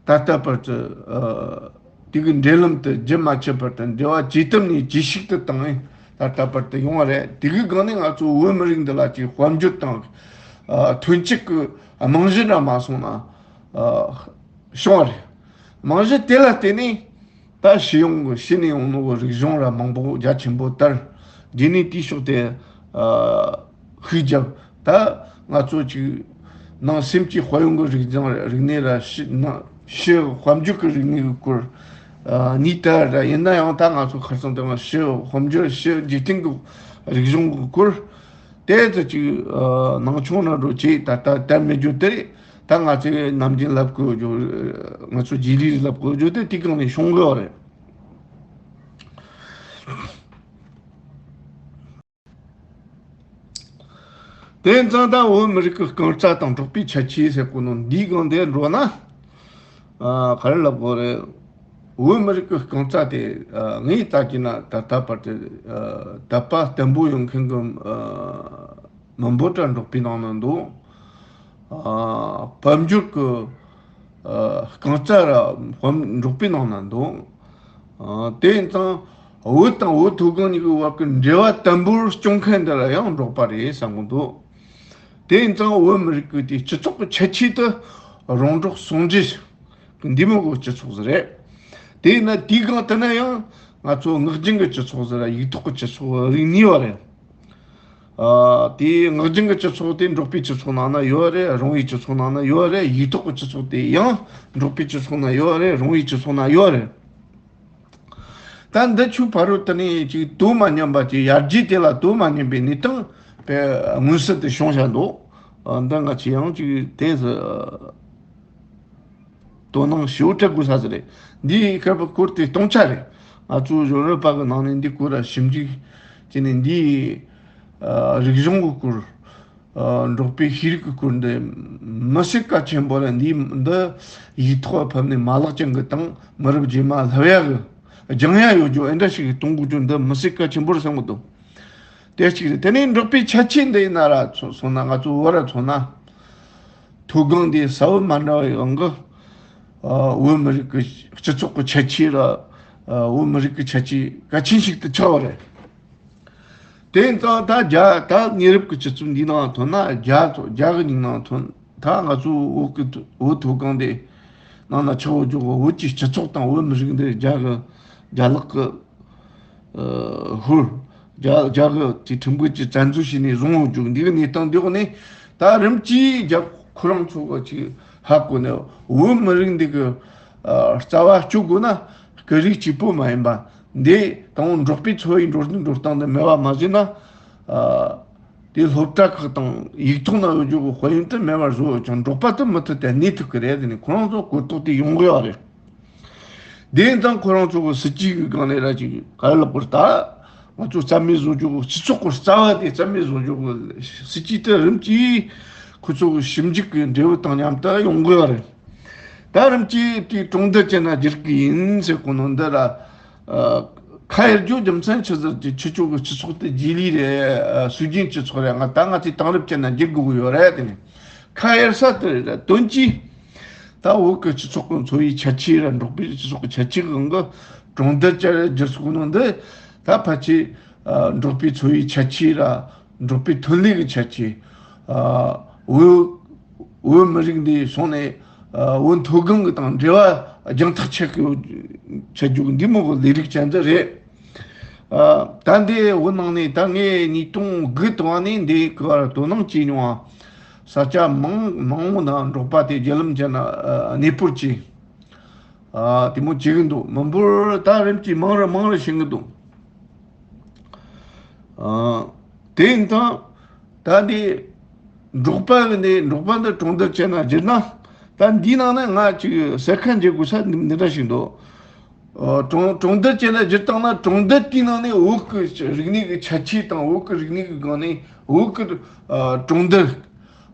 ད་ལྟ་བར་དུ། ཨ། དེ་གི་འབྲེལ་ལམ་དེ་རྒྱུན་མ་ཆད་པར་དུ་འབྲེལ་བ་ཇེ་དམ་ནས་ཇེ་ཞིག་ཏུ་བཏང་ནས་ད་ལྟ་བར་དུ་ཡོང་བ་རེད། དེ་གི་སྒང་ནས་ང་ཚོ་བོད་མི་རིགས་འདི་ལ་ཅིག་དཔལ་འབྱོར་དང་། ཨ། ཐོན་སྐྱེད་ཀྱི་རྨང་གཞི་འདྲ་མ་སོང་ན། ཨ། བྱུང་བ་རེད། རྨང་གཞི་དེ་ལ་བརྟེན་ནས། ད་ཕྱི་ཡོང་གི་ཕྱི་ནས་ཡོང་ནོ་གི་རིག་གཞུང་ར་མང་པོ་རྒྱ་ཆེན་པོ་དར། རྗེས་ནས་དེའི་ཕྱོགས་དེ། ཨ། ཤུགས་བརྒྱབ། ད་ང་ཚོ་ཅིག་ནང་སེམས་ཀྱི་དཔལ་ཡོན་གྱི་རིག་གཞུང་རིག་གནས་ར་ཕྱི་ནང་ཕྱི་དཔལ་འབྱོར་གྱི་རིག་གནས་ཀྱི་སྐོར། ཨ། གཉིས་ལྟར་ར་ཡིན་ན་ཡང་ད་ང་ཚོ་ཁ་སང་དེ་སྔ་ཕྱི་དཔལ་འབྱོར་ཕྱི་འཇིག་རྟེན་གྱི་རིག་གཞུང་གི་སྐོར། དེ་ཚོ་ཅིག་ཨ། ནང་ཆུང་ན་འགྲོ་ཅིག་ད་ལྟ་དར་མི་རྒྱུ་དེ་རེད། ད་ང་ཚོས་ནམ་རྒྱུན་ལབ་དགོས་རྒྱུ། ང་ཚོ་རྗེས་ལུས་ལབ་དགོས་རྒྱུ་དེ་དེ་གང་ནས་བྱུང་དགོས་བ་རེད། དེ་ཙང་ད་བོད་མི་རིགས་ཀྱི་རྐང་རྩ་དང་འབྲོག་པའི་ཁྱད་ཆོས་ཟེར་གོ་ནོ་འདིའི་སྒང་དེ་འགྲོ་ན། ཨ། ག་རེ་ལབ་དགོས་རེད། བོད་མི་རིགས་ཀྱི་རྐང་རྩ་དེ། ཨ། ངས་ལྟ་གི་ན་ད་ལྟ་བར་དུ། ཨ། དད་པ་བརྟན་པོ་ཡོད་མཁན་གྱི། ཨ། མི་འབོར་གྲངས་འབྲོག་པའི་ནང་ན་འདུག་ཨ། དཔལ་འབྱོར་གྱི། ཨ། རྐང་རྩ་ར་དཔལ་འབྲོག་པའི་ནང་ན་འདུག་ཨ། དེ་ཡིན་ཙང་བོད་དང་བོད་མཐོ་སྒང་གཉིས་ཀྱི་བར་གྱི་འབྲེལ་བ་དམ་པོར་སྐྱོང་མཁན་འདི་ལ་ཡང་འབྲོག་པ་རེད་བསམ་གྱི་འདུག་དེ་ཡིན་ཙང་བོད་མི་རིགས་ཀྱི་དེ་སྤྱི་ཚོགས་ཀྱི་ཁྱད་ཆོས་དེ་རོང་འབྲོག་ཟུང་འབྲེལ་གྱི་འདི་མོ་གི་སྤྱི་ཚོགས་ཟིག་རེད། དེ་ཡིན་ན་དེའི་སྒང་དེ་ན་ཡང་ང་ཚོ་ངག་རྒྱུན་གྱི་སྤྱི་ཚོགས་ཟིག་ར་ཡིག་ཐོག་གི་སྤྱི་ཚོགས་རིག་གནས་བ་རེད། ཨ། དེའི་ངག་རྒྱུན་གྱི་སྤྱི་ཚོགས་དེ་འབྲོག་པའི་སྤྱི་ཚོགས་ནང་ན་ཡོད་རེད། རོང་བའི་སྤྱི་ཚོགས་ནང་ན་ཡོད་རེད། ཡིག་ཐོག་གི་སྤྱི་ཚོགས་དེ་ཡང་འབྲོག་པའི་སྤྱི་ཚོགས་ན་ཡོད་རེད། རོང་བའི་སྤྱི་ཚོགས་ན་ཡོད་རེད། ད་འདི་ཆུ་ཕ་རོལ་དུ་ནས་ཅིག་དོ་མ་མཉམ་པ་ཅིག་ཡར་རྒྱས་དེ་ལ་དོ་མ་མཉམ་པའི་གནས་སྟངས་དཔེ་མངོན་གསལ་དུ་བྱུང་བཞག་འདུག་ཨ། འདི་ང་ཚོས་ཡང་ཅིག་དེ་ཟེར། དོ་སྣང་ཞེ་པོ་སྤྲད་དགོས་ས་ཟིག་རེད། འདིའི་སྐབས་སྐོར་དེ་སྟོང་ཆ་རེད། ང་ཚོ་གཞོན་ནུ་པ་གི་ནང་ནས་འདི་སྐོར་ལ་ཞིབ་འཇུག་བྱས་ནས་འདིའི་ཨ་རིག་གཞུང་གི་སྐོར། ཨ་འབྲོག་པའི་ཤེས་རིག་གི་སྐོར་འདི་མི་སྲིད་གལ་ཆེན་པོ་རེད། འདི་འདི་ཡིག་ཐོག་ཕབ་ནས་མ་ལག་ཅན་གི་དང་མི་རབས་རྗེས་མ་བསླབ་ཡ་གི་སྦྱང་ཡ་ཡོད་རྒྱུ་ཨེ་འདྲ་ཞིག་གཏོང་དགོས་རྒྱུ་འདི་མི་སྲིད་གལ་ཆེན་པོ་རེད་བསམ་གི་འདུག་དེ་གཅིག་རེད། དེ་ནས་འབྲོག་པའི་ཁྱད་ཆོས་འདི་ཡིན་ན་ར་མཚོན་མཚོན་ན། ང་ཚོ་བོད་ར་མཚོན་ན། མཐོ་སྒང་འདི་ས་བབ་མ་འདྲ་བའི་དབང་གིས། ཨ་བོད་མི་རིགས་ཀྱི་སྤྱི་ཚོགས་ཀྱི་ཁྱད་ཆོས་ར། ཨ་བོད་མི་རིགས་ཀྱི་ཁྱད་ཆོས་གལ་ཆེན་ཞིག་ཏུ་ཆགས་པ་རེད། དེ་ཡིན་ཙང་ད་རྒྱ་ད་ཉེ་རབས་ཀྱི་སྤྱི་ཚོགས་འདིའི་ནང་ཐོན་ན། རྒྱ་ཚོ་རྒྱ་གི་མིང་ནང་ཐོན། ད་ང་ཚོ་བོད་ཀྱི་བོད་མཐོ་སྒང་འདི་ནང་ན་ཆགས་ཡོད་རྒྱུ་བོད་ཀྱི་སྤྱི་ཚོགས་དང་བོད་མི་རིགས་འདི་རྒྱ་གི་རྒྱ་ལག་གི་ཨ་ཧུར། རྒྱ་རྒྱ་གི་དེ་ཁྲིམས་འགལ་གྱི་བཙན་འཛུལ་བྱས་ནས་བཟུང་ཡོད་རྒྱུ་འདི་གི་གནས་སྟངས་འདི་འོག་ནས། ད་རིམ་གྱིས་རྒྱ་ཁོ་རང་ཚོ་གི་ཅིག་ཧ་གོ་ནས། བོད་མི་རིགས་འདི་གི་ཨ་རྩ་བ་གཅོད་དགོས་ན་སྐད་རིགས་གཅིག་པོ་མ་ཡིན་པ་འདི་དང་པོ་འབྲོག་པའི་འཚོ་བའི་འགྲོ་འགྲོ་སྟངས་འདི་མེད་པ་མ་བཟོས་ན། ཨ་དེ་སློབ་གྲྭ་ཁག་དང་ཡིག་ཐོག་ན་ཡོད་རྒྱུ་གི་དཔལ་ཡོན་དེ་མེད་པར་བཟོ་ཡོད་ཀྱང་། འབྲོག་པ་དེ་མུ་མཐུད་དེ་གནས་ཐུབ་ཀྱི་རེད། དེ་ནི་ཁོ་རང་ཚོ་གོ་རྟོགས་དེ་ཡོང་གི་ཡོད་རེད། དེ་ཡིན་ཙང་ཁོ་རང་ཚོ་གི་སྲིད་ཇུས་ཀྱི་སྒང་ནས་ར་ཅིག་ག་རེ་ལབ་དགོས་རེད། ད་ང་ཚོ་རྩ་མེད་བཟོ་རྒྱུ་གི་སྤྱི་ཚོགས་ཀྱི་རྩ་བ་དེ་རྩ་མེད་བཟོ་རྒྱུ་གི་སྲིད་ཇུས་དེ་རིམ་གྱིས་ཁོ་ཚོ་གི་ཞིབ་འཇུག་གི་འབྲས་བུ་དང་མཉམ་དུ་ཡོང་གི་ཡོད་རེད། ད་རིམ་གྱིས་དེའི་གྲོང་རྡལ་ཅན་ན་བསྒྱུར་གི་ཡིན་ཟེར་གོ་ནོ་འདི་ར། ཨ་ ཁ་གཡར་རྒྱུ་རྒྱུ་མཚན་ཆི་ཟེར་གྱི་ཁྱེད་ཚོ་གི་སྤྱི་ཚོགས་དེ་རྗེས་ལུས་རེད། སྲོལ་རྒྱུན་སྤྱི་ཚོགས་རེད། ང་ད་ང་ཚོས་དེང་རབས་ཅན་ན་འགྱུར་དགོས་ཀྱི་ཡོད་རེད། དེ་ནས་ཁ་གཡར་ས་དེ་རེད། དོན་གྱིས་ད་བོད་ཀྱི་སྤྱི་ཚོགས་ཀྱི་འཚོ་བའི་ཁྱད་ཆོས་ར། འབྲོག་པའི་སྤྱི་ཚོགས་ཀྱི་ཁྱད་ཆོས་གང་གི་གྲོང་རྡལ་ཅན་བསྒྱུར་དགོས་ནོ་འདི་ད་ཕལ་ཆེར་འབྲོག་པའི་འཚོ་བའི་ཁྱད་ཆོས་ར། འབྲོག་པའི་ཐོན་ལས་ཀྱི་ཁྱད་ཆོས། བོད་བོད་མི་རིགས་འདི་སོང་ནས་བོད་མཐོ་སྒང་གི་དང་འབྲེལ་བ་རྒྱང་ཐག་ཆད་ཀྱི་ཆད་རྒྱུ་གི་འདི་མོ་གི་ལས་རིགས་ཅན་འདི་རེད། ཨ། ད་འདི་བོད་ནང་ནས་ད་ངས་ཉིས་སྟོང་དགུ་དུ་བ་ནས་འདི་གི་བར་དོ་སྣང་བྱས་མྱོང་བ། ས་ཆ་མང་མང་བོ་ན་འབྲོག་པ་དེ་བརྒྱུད་ལམ་ཅན་ན་ཨ་གནས་སྤོར་བྱས། ཨ། དེ་མོ་བྱེད་གི་འདུག་མི་འབོར་ད་རིམ་གྱིས་མང་རུ་མང་རུ་ཕྱིན་གི་འདུག་ཨ། དེ་ཡིན་དང་། ད་འདི་འབྲོག་པ་གི་འདི་འབྲོག་པ་འདི་གྲོང་རྡལ་ཅན་ན་བསྒྱུར་ན། ད་འདིའི་ནང་ནས་ང་ཅིག་གསལ་ཁ་འབྱེད་དགོས་ས་འདི་འདི་འདྲ་ཞིག་འདུག་ཨ། གྲོང་གྲོང་རྡལ་ཅན་ལ་བསྒྱུར་བཏང་ན། གྲོང་རྡལ་དེའི་ནང་ནས་བོད་ཀྱི་རིག་གནས་ཀྱི་ཁྱད་ཆོས་དང་། བོད་ཀྱི་རིག་གནས་ཀྱི་སྒང་ནས་བོད་ཀྱི་ཨ་གྲོང་རྡལ།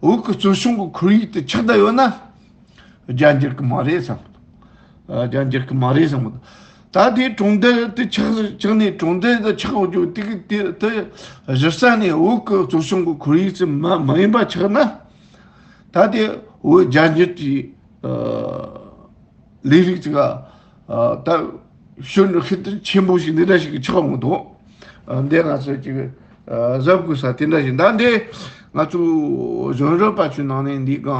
བོད་ཀྱི་གཙོ་གཞུང་གི་ཁོར་ཡུག་དེ་ཆགས་བསྡད་ཡོད་ན། རྒྱ་འགྱུར་གི་མ་རེད་བསམ། ཨ། རྒྱ་འགྱུར་གི་མ་རེད་བསམ། ད་དེ་གྲོང་རྡལ་དེ་ཆགས་ཆགས་ནས། གྲོང་རྡལ་དེ་ཆགས་འོས་རྒྱུ་དེ་གི་དེ་དེ་གཞི་རྩ་ནས་བོད་ཀྱི་གཙོ་གཞུང་གི་ཁོར་ཡུག་ཙམ་མ་མ་ཡིན་པ་ཆགས་ན། ད་དེ་བོད་རྒྱ་འགྱུར་གྱི་ཨ་ལས་རིགས་ཅིག་ཨ་ད་ཤུན་ཤིན་ཏུ་ཆེན་པོ་ཞིག་འདི་འདྲ་ཞིག་ཆགས་འོང་དོ། ཨ། འདི་ང་ཚོས་ཅིག་ཨ་གཟབ་དགོས་ས་དེ་འདྲ་ཞིག་ད་འདི་ང་ཚོ་གཞོན་རབས་པ་ཚོའི་ནང་ནས་འདི་གང་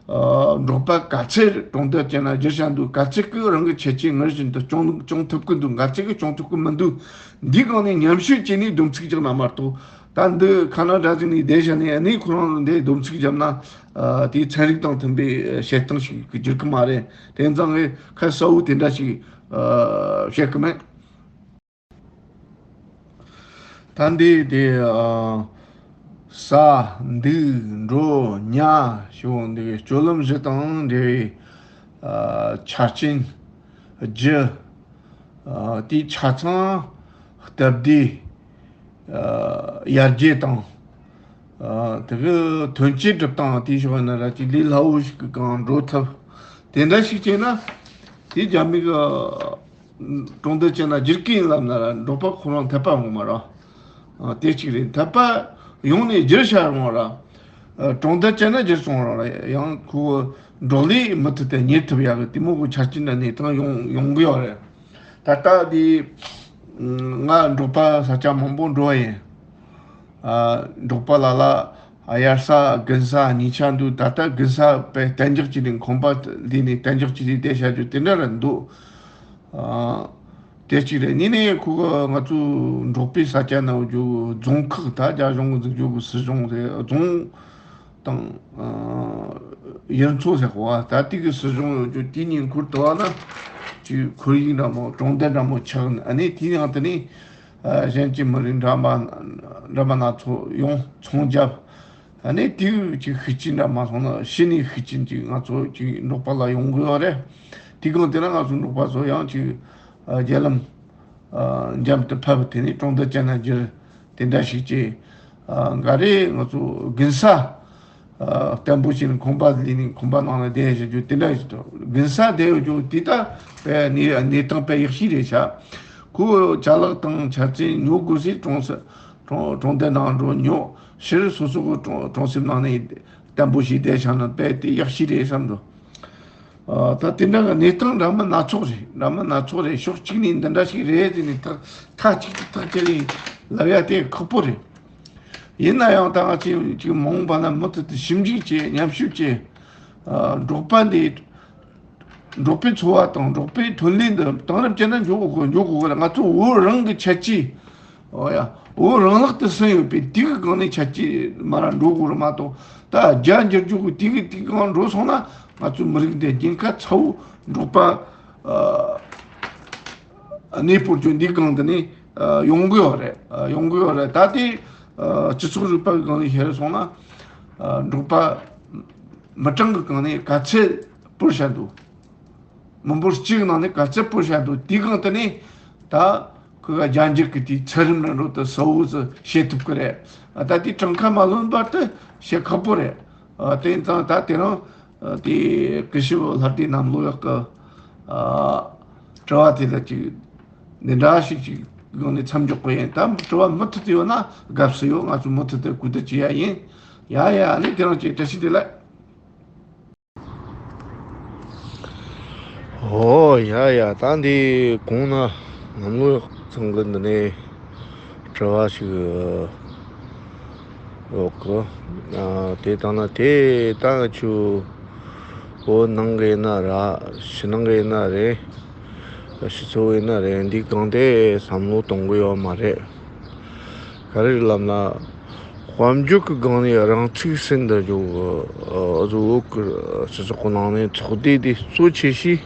ཨ་འབྲོག་པ་ག་ཚད་གྲོང་རྡལ་ཅན་ན་བསྒྱུར་བཞག་འདུག་ག་ཚད་ཀྱིས་རང་གི་ཁྱད་ཆོས་ངར་བཞིན་དུ་སྐྱོང་སྐྱོང་ཐུབ་ཀྱི་འདུག་ག་ཚད་ཀྱིས་སྐྱོང་ཐུབ་ཀྱི་མི་འདུག་འདི་སྒང་ནས་ཉམས་ཞིབ་བྱས་ནས་སྡོམ་ཚིག་རྒྱག་ན་མ་གཏོགས། ད་འདི་ཁ་ན་ཌ་ཟིག་ནས་བསྡད་བཞག་ནས་ཨ་ནི་ཁོ་རང་འདི་སྡོམ་ཚིག་བརྒྱབ་ན། ཨ། དེའི་ཚན་རིག་དང་མཐུན་པའི་བཤད་སྟངས་ཤིག་གི་འགྱུར་གི་མ་རེད། དེ་ཙང་ངས་ཁ་གསལ་བོ་དེ་འདྲ་ཞིག་ཨ་བཤད་གི་མེད། ད་འདི་དེ་ཨ་ཟ་འདུག་འགྲོ་ཉལ་ཞུ་འདི་སྤྱོད་ལམ་བཞི་དང་འབྲེལ་བའི་ཨ་ཆ་རྐྱེན་བརྒྱད། ཨ། དེའི་ཆ་ཚང་སྟབས་བདེ། ཨ། ཡར་རྒྱས་དང་། ཨ། དེ་གི་ཐོན་སྐྱེད་སྒྲུབ་སྟངས་དེའི་ཕྱོགས་ན་ར་ཅིག་ལས་སླ་བོ་ཞིག་གི་སྒང་འགྲོ་ཐུབ། དེ་འདྲ་ཞིག་བྱས་ན། དེ་རྒྱ་མི་གི་གྲོང་རྡལ་ཅན་ན་བསྒྱུར་གི་ཡིན་ལབ་ན་ར་འབྲོག་པ་ཁོ་རང་འཐད་པ་འོང་མ་ར། ཨ། དེ་གཅིག་རེད། འཐད་པ་ཡོང་ནས་བསྒྱུར་བྱ་རུང་ར། ཨ། གྲོང་རྡལ་ཅན་ན་བསྒྱུར་སོང་ར་ཡང་ཁོ་འབྲོག་ལས་མུ་མཐུད་དེ་གཉེར་ཐུབ་ཡག་གི་དེ་མོ་གི་ཆ་རྐྱེན་དང་གནས་སྟངས་ཡོང་ཡོང་གི་ཡོད་རེད། ད་ལྟ་དེ་ང་འབྲོག་པ་ས་ཆ་མང་པོ་འགྲོ་བ་ཡིན། ཨ། འབྲོག་པ་ལ་ལ་དབྱར་ས་དགུན་ས་གཉིས་ཆ་འདུག་ད་ལྟ་དགུན་ས་དཔེ་གཏན་འཇགས་ཀྱི་ནས་ཁང་པ་ལས་ནས་གཏན་འཇགས་ཀྱི་ནས་བསྡད་བྱ་རྒྱུ་དེ་འདྲ་ར་འདུག་ཨ། དེ་གཅིག་རེད། གཉིས་ནས་ཁོ་གི་ང་ཚོ་འབྲོག་པའི་ས་ཆ་ན་ཡོད་རྒྱུ་རྫོང་ཁག་ད་རྒྱ་གཞུང་གི་འཛུགས་རྒྱུ་གི་སྲིད་གཞུང་རེད། རྫོང་དང་ཨ་ཡུལ་ཚོ་ཟེར་གོ་བ། ད་ལྟའི་གི་སྲིད་གཞུང་ཡོད་རྒྱུ་དེ་གཉིས་འཁུར་ཐུབ་པ་ན་ཅིག་ཁོར་ཡུག་འདྲ་མོ་གྲོང་རྡལ་འདྲ་མོ་ཆགས་ནས། ཨ་ནི་དེའི་ནང་དུ་ནི་ཨ་གཞན་གྱི་མི་རིགས་འདྲ་མ་འདྲ་མ་སྣ་ཚོགས་ཡོང་ཚོང་རྒྱབ། ཨ་ནི་དེའི་ཅིག་ཤུགས་རྐྱེན་འདྲ་མ་སོང་ན་ཕྱི་ནས་ཤུགས་རྐྱེན་ཅིག་ང་ཚོ་ཅིག་འབྲོག་པ་ལ་ཡོང་གི་ཡོད་རེད། དེ་གང་དེ་ན་ང་ཚོ་འབྲོག་པ་ཚོ་ཡང་ཅིག་ཨ་རྒྱལ་ལམ་ཨ་འཇམ་དུ་ཕབ། དེ་ནས་གྲོང་རྡལ་ཅན་ན་བསྒྱུར། དེ་འདྲ་ཞིག་བྱས། ཨ་འགའ་རེ་ང་ཚོ་དགུན་ས་ཨ་བརྟན་པོ་བྱས་ནས་ཁང་པ་ལས་ནས་ཁང་པ་ནང་ལ་བསྡད་བཞག་རྒྱུ་དེ་འདྲ་ཞིག་འདུག་དགུན་ས་བསྡད་ཡོད་རྒྱུ་དེ་ད་དཔེ་གནས་གནས་སྟངས་དཔེ་ཡག་ཤོས་རེད་ཤག་ཁོ་ཅ་ལག་དང་ཆ་ཚང་ཉོ་དགོས་སའི་གྲོང་ས་གྲོང་གྲོང་རྡལ་ནང་འགྲོ་ཉོ། ཕྱིར་སོ་སོ་གི་གྲོང་གྲོང་གསེབ་ནང་ནས་བརྟན་པོ་ཞིག་བསྡད་བཞག་ན་དཔེ་དེ་ཡག་ཤོས་རེད་བསམ་འདུག་ཨ་ད་དེ་འདྲ་གི་གནས་སྟངས་འདྲ་མིན་སྣ་ཚོགས་རེད། འདྲ་མིན་སྣ་ཚོགས་རེད། ཕྱོགས་གཅིག་ནས་འདི་འདྲ་ཞིག་རེད་ཟེར་ནས་ཐག་ཐག་གཅིག་ཏུ་ཐག་བཅད་ནས་ལབ་ཡ་དེ་ཁག་པོ་རེད། ཡིན་ན་ཡང་ད་ང་ཚོས་ཅིག་མ་འོངས་པ་ན་མུ་མཐུད་དུ་ཞིབ་འཇུག་བྱས། ཉམས་ཞིབ་བྱས། ཨ་འབྲོག་པ་འདི་འབྲོག་པའི་འཚོ་བ་དང་འབྲོག་པའི་ཐོན་ལས་འདི་དེང་རབས་ཅན་ན་འཇུག་དགོས། འཇུག་དགོས་རེད། ང་ཚོ་བོད་རང་གི་ཁྱད་ཆོས། འོ་ཡ། བོད་རང་ལག་ཏུ་ཟིན་ཡོད་པའི་དེ་གི་སྒང་ནས་ཁྱད་ཆོས་མར་འགྲོ་དགོས་རེད་མ་གཏོགས། ད་རྒྱ་འགྱུར་རྒྱུ་གི་དེ་གི་དེ་གི་སྒང་འགྲོ་སོང་ན། ང་ཚོའི་མི་རིགས་འདི་རྒྱལ་ཁ་ཚ་བོ་འབྲོག་པ་ཨ་གནས་སྤོ་རྒྱུ་འདི་སྒང་དེ་ནས་ཨ་ཡོང་གི་ཡོད་རེད། ཨ་ཡོང་གི་ཡོད་རེད། ད་དེ་ཨ་སྤྱི་ཚོགས་རིག་པ་གི་སྒང་ནས་བཤད་སོང་ན། ཨ་འབྲོག་པ་མི་གྲངས་ཀྱི་སྒང་ནས་ག་ཚད་སྤོར་བཞག་འདུག་མི་འབོར་གཅིག་ནང་ནས་ག་ཚད་སྤོར་བཞག་འདུག་དེའི་སྒང་དེ་ནས་ད་ཁོ་ག་རྒྱ་འགྱུར་གྱི་དེའི་ཚད་རིམ་ལ་འགྲོ་དུ་གསལ་བོ་ཟིག་བཤད་ཐུབ་ཀྱི་རེད། ཨ་ད་དེ་གྲངས་ཁ་མ་ལོན་བར་དུ་བཤད་ཁག་པོ་རེད། ཨ་དེ་ཙང་ད་དེ་རིང་ཨ་དེ་སྐུ་ཞབས་ལྷ་སྡེ་གནམ་ལོ་ཡག་གི་ཨ་དྲི་བ་དེ་ལ་ཅིག་ འདི་འདྲ་ཞིག་ཅིག་སྒང་ནས་མཚམས་འཇོག་གི་ཡིན། ད་དྲི་བ་མུ་མཐུད་དུ་ཡོད་ན་དགའ་བསུ་ཡོད། ང་ཚོ་མུ་མཐུད་དུ་གོ་བསྡུར་བྱེད་ཡ་ཡིན། ཡ་ཡ། ཨ་ནི་དེ་རིང་ཅིག་བཀྲ་ཤིས་བདེ་ལེགས། ཨོ་ཡ་ཡ། ད་འདི་གོང་ན་ནམ་ལོ་ཚང་གི་འདི་ནས་དྲི་བ་ཞིག་ཡོད་གི། ཨ། དེ་ལྟ་ན་དེ་ད་ང་ཆུ་བོད་ནང་གི་ཡིན་ན་ར། ཕྱི་ནང་གི་ཡིན་ན་རེད། སྤྱི་ཚོགས་ཡིན་ན་རེད། འདི་གང་དེ་བསམ་བློ་གཏོང་གི་ཡོད་མ་རེད། ག་རེ་ལབ་ན། དཔལ་འབྱོར་གྱི་སྒང་ནས་རང་ཚུགས་ཟིན་འདི་འཇོག་གི། ཨ། བཟོ་བོད་ཀྱི་སྤྱི་ཚོགས་ཀྱི་ནང་ནས་ཚོགས་སྡེ་དེ་གཙོ་ཆེ་ཤོས།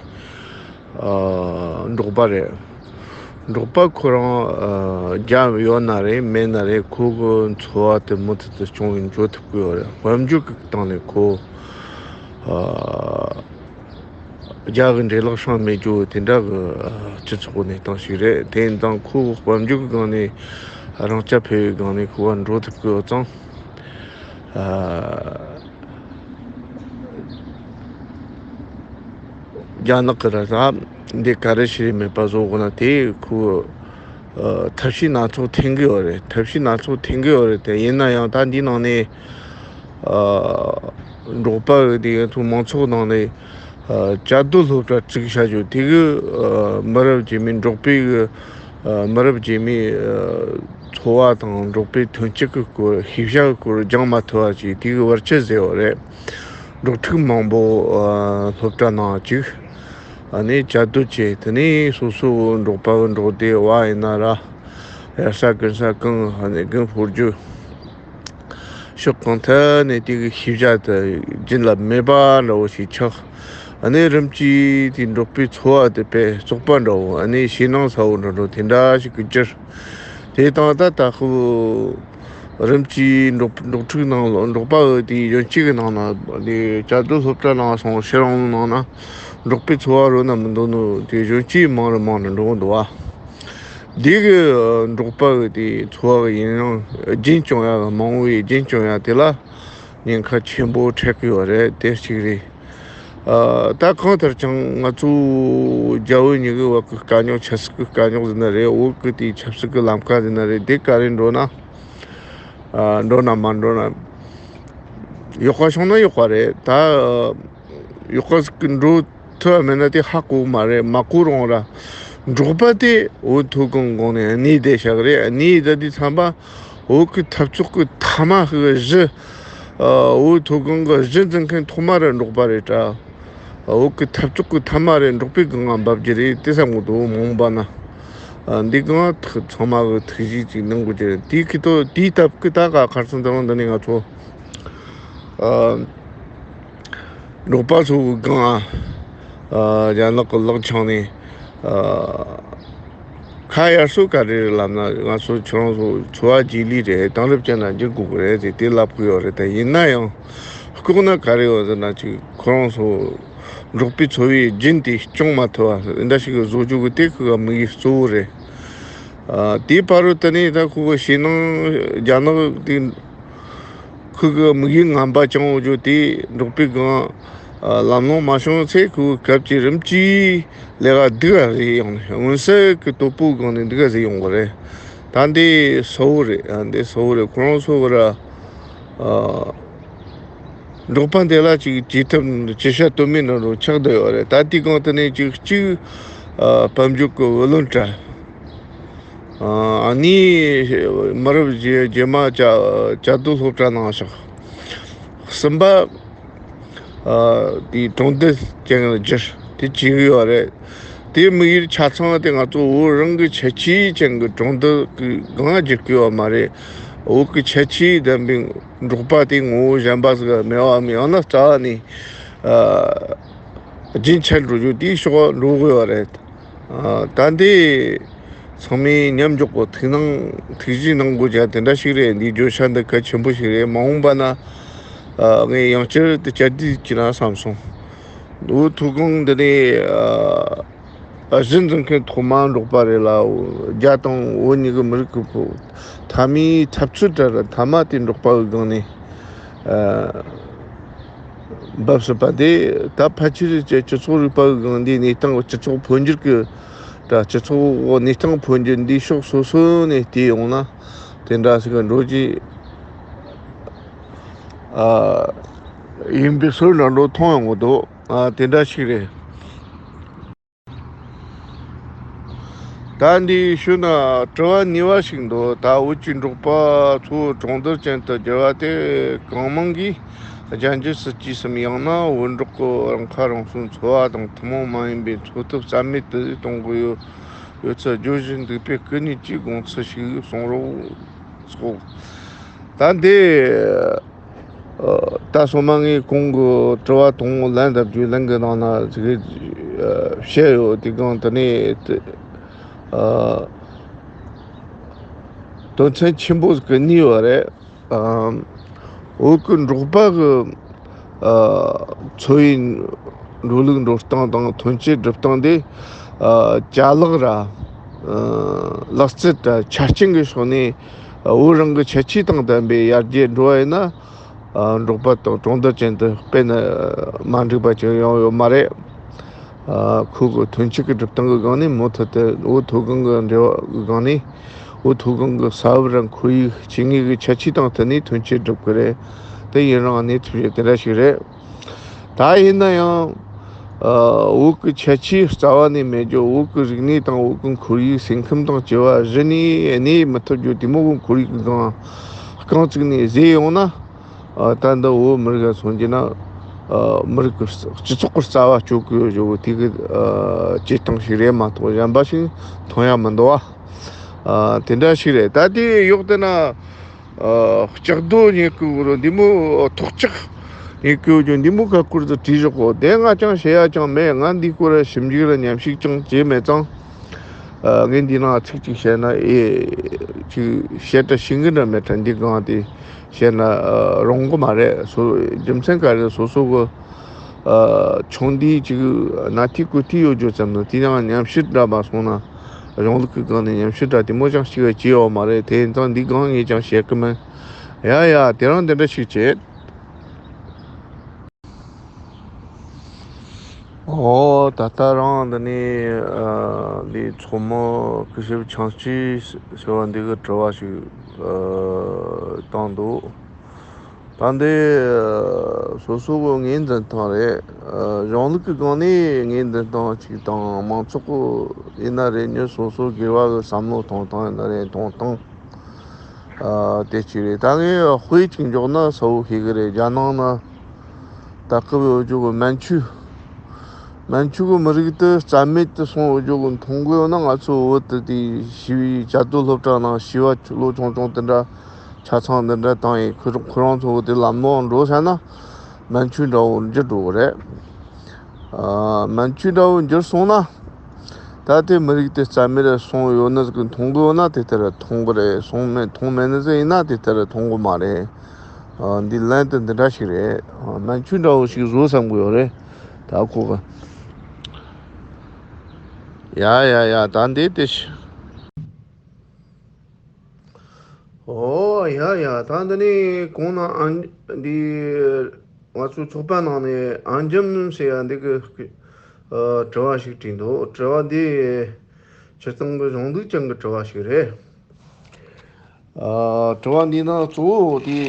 ཨ། འབྲོག་པ་རེད། འབྲོག་པ་ཁོ་རང་། ཨ། རྒྱ་ཡོད་ན་རེད། མེད་ན་རེད། ཁོ་གི་འཚོ་བ་དེ་མུ་མཐུད་དུ་སྐྱོང་བའི་འཇོག་ཐུབ་ཀྱི་ཡོད་རེད། དཔལ་འབྱོར་གྱི་སྟེང་ནས་ཁོ། ཨ། རྒྱ་གི་འདྲེ་ལག་སྲང་མེད་རྒྱུ་དེ་འདྲ་གི། ཨ། སྤྱི་ཚོགས་གནས་སྟངས་ཤིག་རེད། དེ་ཡིན་ཙང་ཁོ་དཔལ་འབྱོར་གྱི་སྒང་ནས་རང་རྐྱ་འཕེར་བའི་སྒང་ནས་ཁོ་བ་འགྲོ་ཐུབ་ཀྱི་ཡོད་ཙང་། ཨ། རྒྱ་ནག་གི་ར་ས་འདི་ག་རེ་ཞིག་མེད་པ་བཟོ་དགོས་ན་དེ་ཁོ། ཨ། ཐབས་ཤེས་སྣ་ཚོགས་འཐེན་གི་ཡོད་རེད། ཐབས་ཤེས་སྣ་ཚོགས་འཐེན་གི་ཡོད་རེད། དེ་ཡིན་ན་ཡང་ད་འདི་ནང་ནས། ཨ། འབྲོག་པ་གི་དེ་ཚོ་མང་ཚོགས་ནང་ནས། ཨ། བཅའ་སྡོད་སློབ་གྲྭ་བཙུགས་བྱ་རྒྱུ་དེ་གི། ཨ། མི་རབས་རྗེས་མའི་འབྲོག་པའི་གི། ཨ། མི་རབས་རྗེས་མའི། ཨ། འཚོ་བ་དང་འབྲོག་པའི་ཐོན་སྐྱེད་ཀྱི་སྐོར། ཤེས་བྱ་གི་སྐོར་སྦྱང་མ་ཐུབ་པ་ཞིག་དེ་གི་བར་ཆད་ཟེར་བ་རེད། འབྲོག་ཕྲུག་མང་པོ། ཨ། སློབ་གྲྭ་ནང་བཅུག་ཨ་ནི་བཅའ་སྡོད་བྱས། དེ་ནས་སོ་སོ་འབྲོག་པ་གི་འབྲོག་སྡེ་བ་ཡིན་ན་ར། དབྱར་ས་དགུན་ས་གང་ཨ་ནི་རྒན་ཕོ་རྒྱུ། ཕྱོགས་གང་ཐད་ནས་དེ་གི་ཤེས་བྱ་དེ་རྒྱུན་ལ་མེད་པ་འདྲ་བོ་ཞིག་ཆགས། ཨ་ནི་རིམ་གྱིས་དེ་འབྲོག་པའི་འཚོ་བ་དེ་དཔེ་བཙོག་པ་འདྲ་བོ། ཨ་ནི་ཞེད་སྣང་ཚ་བོ་འདྲ་འདྲ་དེ་འདྲ་ཞིག་གི་གྱུར། དེ་དང་ད་ལྟ་ཁོ་རིམ་གྱིས་འབྲོག་འབྲོག་ཕྲུག་ནང་ལ། འབྲོག་པ་འོ་དེ་གཞོན་སྐྱེས་ཀྱི་ནང་ན་དེ་བཅའ་སྡོད་སློབ་གྲྭ་ནང་སོང་། ཕྱིར་རང་ནང་ན་འབྲོག་པའི་འཚོ་བ་རོལ་ན་མི་འདོད་ནོ་དེ་གཞོན་སྐྱེས་མང་རུ་མང་རུ་འགྲོ་གི་འདུག་བ། འདི་གི་འབྲོག་པ་གི་དེ་འཚོ་བ་གི་ཡུན་རིང་རྒྱུན་སྐྱོང་ཡ། མ་འོངས་པའི་རྒྱུན་སྐྱོང་ཡ་དེ་ལ་ཉེན་ཁ་ཆེན་པོ་འཕྲད་ཀྱི་ཡོད་རེད། དེ་གཅིག་རེད། ཨ། ད་གང་ལྟར་ཀྱང་ང་ཚོ་རྒྱ་བོད་གཉིས་ཀྱི་བར་གྱི་དཀའ་རྙོག། ཆབ་སྲིད་ཀྱི་དཀའ་རྙོག་ཟེར་ན་རེད། བོད་ཀྱི་དེ་ཆབ་སྲིད་ཀྱི་ལམ་ཁ་ཟེར་ན་རེད། དེ་ག་རེ་འགྲོ་ན། ཨ། འགྲོ་ན་མ་འགྲོ་ན། ཡག་པ་བྱུང་ན་ཡག་པ་རེད། ད་ཡག་པ་ཟིག་གི་འགྲོ་ཐུབ་པ་མེད་ན་དེ་ཧ་གོ་གི་མ་རེད། མ་གོ་རུང་ར། འབྲོག་པ་དེ་བོད་མཐོ་སྒང་གོང་ནས་གནས་བསྡད་བཞག་གི་རེད། གནས་བསྡད་དུས་ཙམ་པ་བོད་ཀྱི་འཐབ་རྩོད་ཀྱི་མཐའ་མ་གི་གཞི། ཨ། བོད་མཐོ་སྒང་གི་གཞི་འཛིན་མཁན་ཐོག་མ་ར་འབྲོག་པ་རེད་དྲ། བོད་ཀྱི་འཐབ་རྩོད་ཀྱི་མཐའ་མ་རེད། འབྲོག་པའི་སྒང་ང་འབབ་རྒྱུ་རེད། དེ་བསམ་གི་འདུག་མ་འོངས་པ་ན། ཨ། འདི་སྒང་ཐག་ཚང་མ་གི་ཐུགས་རྗེ་ཅིག་གནང་དགོས་ཀྱི་རེད། དེའི་ཁྱི་ཏོ་དེའི་སྟབས་ཀྱིས་ད་ག་ཁར་སང་དེ་རིང་འདི་ནས་ང་ཚོ། ཨ། འབྲོག་པ་ཚོ་གི་སྒང་ང་། ཨ། རྒྱ་ནག་གི་ལག་འཆང་ནས། ཨ། ཁ་ཡར་སོ་ག་རེ་རེད་ལབ་ན། ང་ཚོ་ཁྱོད་རང་ཚོ་འཚོ་བ་རྗེས་ལུས་རེད། དེང་རབས་ཅན་ལ་འགྱུར་དགོས་ཀྱི་རེད་ཟེར་དེ་ལབ་གི་ཡོད་རེད། ད་ཡིན་ན་ཡང་ལྐོག་ན་ག་རེ་ཡོད་ཟེར་ན། ཅིག་ཁོ་རང་ཚོ་འབྲོག་པའི་འཚོ་བའི་རྒྱུན་དེ་སྐྱོང་མ་ཐུབ་པ་འདྲ་ཞིག་གི་བཟོ་རྒྱུ་གི་དེ་ཁོ་གི་དམིགས་ཡུལ་གཙོ་བོ་རེད། ཨ། དེའི་བར་དུ་དེ་ནས་ད་ཁོ་གི་ཞེད་སྣང་། རྒྱ་ནག་དེ། ཁོ་གི་དམིགས་ཡུལ་ངན་པ་བཅངས་ཡོད་རྒྱུ་དེ་འབྲོག་པའི་སྒང་། ཨ། ལམ་ལྷོང་མ་བྱུང་ཚེ་ཁོ་གི་སྐབས་ཀྱི་རིམ་གྱིས་ལས་ཀ་སྡུག་ག་ཟེར་ཡོང་ནས། མངོན་གསལ་གྱི་དོད་པོའི་སྒང་ནས་སྡུག་ག་ཟེར་ཡོང་གི་རེད། ད་འདི་གསལ་བོ་རེད། ཨ། འདི་གསལ་བོ་རེད། ཁོ་རང་ཚོ་གི་ར། ཨ། འབྲོག་པ་འདི་ལ་ཅིག་བྱེད་ཐབས་ཅི་བྱ་གཏོལ་མེད་ནང་དུ་ཆགས་བསྡད་ཡོད་རེད། ད་དེའི་སྒང་དེ་ནས་ཅིག་གཅིག་ཨ། དཔལ་འབྱོར་གྱི་བུ་ལོན་སྤྲད། ཨ་ནི་མི་རབས་རྗེས་རྗེས་མ་བཅའ་བཅའ་སྡོད་སློབ་གྲྭ་ནང་བཞག། གསུམ་པ། ཨ། དེའི་གྲོང་སྡེ་ཅན་ལ་བསྒྱུར། དེ་བྱེད་ཀྱི་ཡོད་རེད། དེའི་དམིགས་ཡུལ་ཆ་ཚང་དེ་ང་ཚོ་བོད་རང་གི་ཁྱད་ཆོས་ཅན་གྱི་གྲོང་སྡེ་གི་སྒང་བསྒྱུར་གྱི་ཡོད་མ་རེད། བོད་ཀྱི་ཁྱད་ཆོས་ལྡན་པའི་འབྲོག་པ་དེ་ངོ་བོ་གཞན་པ་ཟིག་མེད་པའམ། ཡང་ན་རྩ་བ་ནས། ཨ། རྒྱུན་ཆད་འགྲོ་རྒྱུ་དེའི་ཕྱོགས་འགྲོ་གི་ཡོད་རེད། ཨ། ད་འདི་ཚང་མས་མཉམ་འཇོག་གི་ཐུགས་སྣང་ཐུགས་རྗེ་གནང་དགོས་ཀྱང་དེ་འདྲ་ཞིག་རེད། འདིའི་བརྗོད་བྱ་འདི་གལ་ཆེན་པོ་ཞིག་རེད། མ་འོངས་པ་ན། ཨ། ངས་ཡང་བསྐྱར་དུ་བསྐྱར་ཟློས་བགྱིས་ན་བསམ་སོང་། འུ་ཐུག་གོང་འདི་ནས། ཨ། གཞི་འཛིན་མཁན་ཐོག་མ་འབྲོག་པ་རེད་ལ། རྒྱ་དང་བོད་གཉིས་ཀྱི་མི་རིགས་ཀྱི་ཕུ་མཐའ་མའི་འཐབ་རྩོད་དེར་མཐའ་མ་དེ་འབྲོག་པ་གི་སྒང་ནས། ཨ། འབབ་སྲིད་པ་དེ། ད་ཕལ་ཆེར་སྤྱི་ཚོགས་རིག་པ་གི་སྒང་འདིའི་གནས་སྟངས། སྤྱི་ཚོགས་འཕོ་འགྱུར་གྱི་ ད་སྤྱི་ཚོགས་གནས་སྟངས་འཕོ་འགྱུར་འདིའི་ཕྱོགས་སོ་སོ་ནས་བལྟས་ཡོང་ན་དེ་འདྲ་ཞིག་འགྲོ་རྒྱུ་ཨ་ཡིན་པའི་སྲོལ་འདྲ་འགྲོ་མཐོང་ཡོང་གི་འདུག་ཨ་དེ་འདྲ་ཞིག་རེད། ད་འདིའི་ཤུལ་ན་དྲི་བ་གཉིས་པ་ཞིག་འདུག་ད་བོད་ཀྱི་འབྲོག་པ་ཚོ་གྲོང་རྡལ་ཅན་དུ་བསྒྱུར་བ་དེ་གང་མང་གིས་རྒྱལ་འབྱེད་སྲིད་ཇུས་སམ་ཡང་ན་བོད་འབྲོག་གི་རང་ཁ་རང་གསོའི་འཚོ་བ་དང་ཐུན་མོང་མ་ཡིན་པའི་འཚོ་ཐབས་རྩ་མེད་དུ་གཏོང་གི་ཡོད་ཡོད་ཚུལ་བརྗོད་བཞིན་འདུག་པས་སྐུ་ཉིད་ཀྱིས་དགོངས་ཚུལ་ཞིག་གསུང་རོགས་སོ། ད་འདི་ཨ་ད་སོ་མ་ངས་གོང་གི་དྲི་བ་དང་པོ་ལན་བཏབ་རྒྱུའི་ལན་གྱི་ནང་ན་ཅིག་ཨ་བཤད་ཡོད། དེ་གང་དེ་ནས་ཨ་དོན་ཚན་ཆེན་པོ་ཟིག་གི་གཉིས་ཡོད་རེད། ཨ་བོད་ཀྱི་འབྲོག་པ་གི་ཨ་འཚོ་བའི་འགྲོ་ལུགས་འགྲོ་སྟངས་དང་ཐོན་སྐྱེད་སྒྲུབ་སྟངས་དེ་ཨ་ཅ་ལག་ར་ཨ་ལག་རྩལ་ར་ཆ་རྐྱེན་གྱི་ཕྱོགས་ནས་ཨ་བོད་རང་གི་ཁྱད་ཆོས་དང་ལྡན་པའི་ཡར་རྒྱས་འགྲོ་བ་ཡིན་ན། ཨ་འབྲོག་པ་དང་གྲོང་རྡལ་ཅན་དུ་དཔེ་ན་མ་འགྲིག་པ་ཅིག་ཡོང་ཡོད་མ་རེད། ཨ་ཁོ་གི་ཐོན་སྐྱེད་ཀྱི་སྒྲུབ་སྟངས་ཀྱི་སྒང་ནས་མུ་མཐུད་དུ་བོད་མཐོ་སྒང་གི་འབྲེལ་བ་གི་སྒང་ནས་བོད་མཐོ་སྒང་གི་ས་བབ་ར་ཁོར་ཡུག་སྐྱེ་དངོས་ཀྱི་ཁྱད་ཆོས་དང་བསྟུན་ནས་ཐོན་སྐྱེད་སྒྲུབ་ཀྱི་རེད། དེ་ཡུན་རིང་གནས་ཐུབ་ཡོད་དེ་འདྲ་ཞིག་རེད། ད་ཡིན་ན་ཡང་ཨ་བོད་ཀྱི་ཁྱད་ཆོས་རྩ་བ་ནས་མེད་རྒྱུ། བོད་ཀྱི་རིག་གནས་དང་བོད་ཀྱི་ཁོར་ཡུག་སེམས་ཁམས་དང་བཅས་པ་གཞི་ནས་གནས་མི་ཐུབ་རྒྱུ་དེ་མོ་གི་ཁོར་ཡུག་གི་སྒང་རྐང་བཙུགས་ནས་བཟོས་ཡོང་ན། ཨ་ད་འདི་བོད་མི་རིགས་ལ་མཚོན་རྒྱུ་ན་ཨ་མི་རིགས་ཀྱི་སྤྱི་ཚོགས་ཀྱི་རྩ་བ་གཅོད་ཀྱི་ཡོད་ཅོག་དེ་གི་ཨ་བྱེད་སྟངས་ཤིག་རེད་མ་གཏོགས་གཞན་པ་ཞིག་མཐོང་ཡ་མི་འདུག་བ། ཨ་དེ་འདྲ་ཞིག་རེད། ད་དེ་ཡོག་དེ་ན་ཨ་ལྕགས་རྡོ་ཉེ་ཀུ་རོ་འདི་མོ་ཐོག་ལྕགས་ཉེ་ཀུ་རོ་འདི་མོ་ཁ་སྐོར་དུ་བྲིས་བཞག་གོ་དེ་ང་ཅང་བཤད་ཡ་ཅང་མེད། ང་འདི་སྐོར་ཞིབ་འཇུག་ལ་ཉམས་ཞིབ་ཅང་བྱས་མེད་ཙང་། ཨ་ངས་འདི་ནང་ཚིག་གཅིག་བཤད་ན་ཨེ་ཅིག་བཤད་གྲྭ་ཤིང་གི་འདྲ་མེད་གྲྭ་འདི་གང་དེ་བཤད་ན་ཨ་རུང་གི་མ་རེད། སོ་རྒྱུ་མཚན་ག་རེ་སོ་སོ་གི་ཨ་ཆུང་དུས་ཅིག་ན་ཐི་ཀུ་ཐི་ཡོད་རྒྱུ་ཙམ་ན་དེ་ཡང་ཉམས་ཞིབ་འདྲ་མ་སོང་ན་གཞུང་ལུགས་ཀྱི་སྒང་ནས་ཉམས་ཞིབ་འདྲ་དེ་མོ་ཅང་ཞིག་བྱས་ཡོད་མ་རེད། དེ་ཡིན་ཙང་འདི་གང་ངས་ཅང་བཤད་གི་མིན། ཡ་ཡ་དེ་རང་འདི་འདྲ་ཞིག་བྱེད། ཨོ་ད་ལྟ་རང་འདི་ནས་ཨ་འདི་ཚོགས་མི་སྐུ་ཞབས་ཆང་སྐྱིད་ཟེར་བ་འདི་གི་དྲི་བ་ཞིག་ཨ་བཏང་འདུག་ད་འདི་སོ་སོ་གི་ངོས་འཛིན་སྟངས་རེད། ཨ་གཞུང་ལུགས་ཀྱི་སྒང་ནས་ངོས་འཛིན་སྟངས་གཅིག་དང་མང་ཚོགས་ཀྱི་ཡིན་ན་རེད། མྱི་སོ་སོ་སྒེར་བ་གི་བསམ་བློ་གཏོང་སྟངས་ཡིན་ན་རེད། མཐོང་སྟངས་ཨ་དེ་གཅིག་རེད། ད་ངས་དཔེ་གཅིག་འཇོག་ན་གསལ་བོ་ཤེས་གི་རེད། རྒྱ་ནང་ན་ད་སྐབས་འོས་སྦྱོར་གི་མན་ཆུ་མན་ཆུ་གི་མི་རིགས་དེ་རྩ་མེད་དུ་སོང་། འོས་སྦྱོར་གི་མཐོང་གི་ཡོད་ན་ང་ཚོ་བོད་དུ་དེ་ཞི་བའི་བཅའ་སྡོད་སློབ་གྲྭ་ནང་བྱིས་པ་ལོ་ཆུང་ཆུང་དེ་འདྲ་ཆ་ཚང་འདི་འདྲ་བཏང་ཡིན། ཁོ་ཁོ་རང་ཚོ་དེ་ལམ་ལྷོང་འགྲོ་ཟེར་ན་མན་ཆུ་འདྲ་བོ་འགྱུར་འགྲོ་གི་རེད། ཨ་མན་ཆུ་འདྲ་བོ་འགྱུར་སོང་ན་ད་དེ་མི་རིགས་དེ་རྩ་མེད་རེ་སོང་ཡོད་ན་ཟིག་མཐོང་གི་ཡོད་ན་དེ་ལྟར་མཐོང་གི་རེད། སོང་མེད་མཐོང་མེད་ནི་ཟིག་ཡིན་ན་དེ་ལྟར་མཐོང་གི་མ་རེད། ཨ་འདི་ལན་དེ་འདི་འདྲ་ཞིག་རེད། ཨ་མན་ཆུ་འདྲ་བོ་ཞིག་བཟོ་བསམ་གི་ཡོད་རེད། ད་ཁོ་གི་ཡ་ཡ་ཡ་ད་འདི་དེ་ཞིག་ཨོ་ཡ་ཡ། ད་འདི་ནས་གོང་ན་ཨ་འདི་ང་ཚོའི་ཚོགས་པ་ནང་ནས་ཨ་འཇམ་ཟེར་ཡ་འདི་གི་ཨ་དྲི་བ་ཞིག་དྲིས་འདུག་དྲི་བ་འདི་སྤྱིར་བཏང་གི་གཞུང་ལུགས་ཅན་གྱི་དྲི་བ་ཞིག་རེད། ཨ་དྲི་བ་འདི་ནང་གཙོ་བོ་དེ་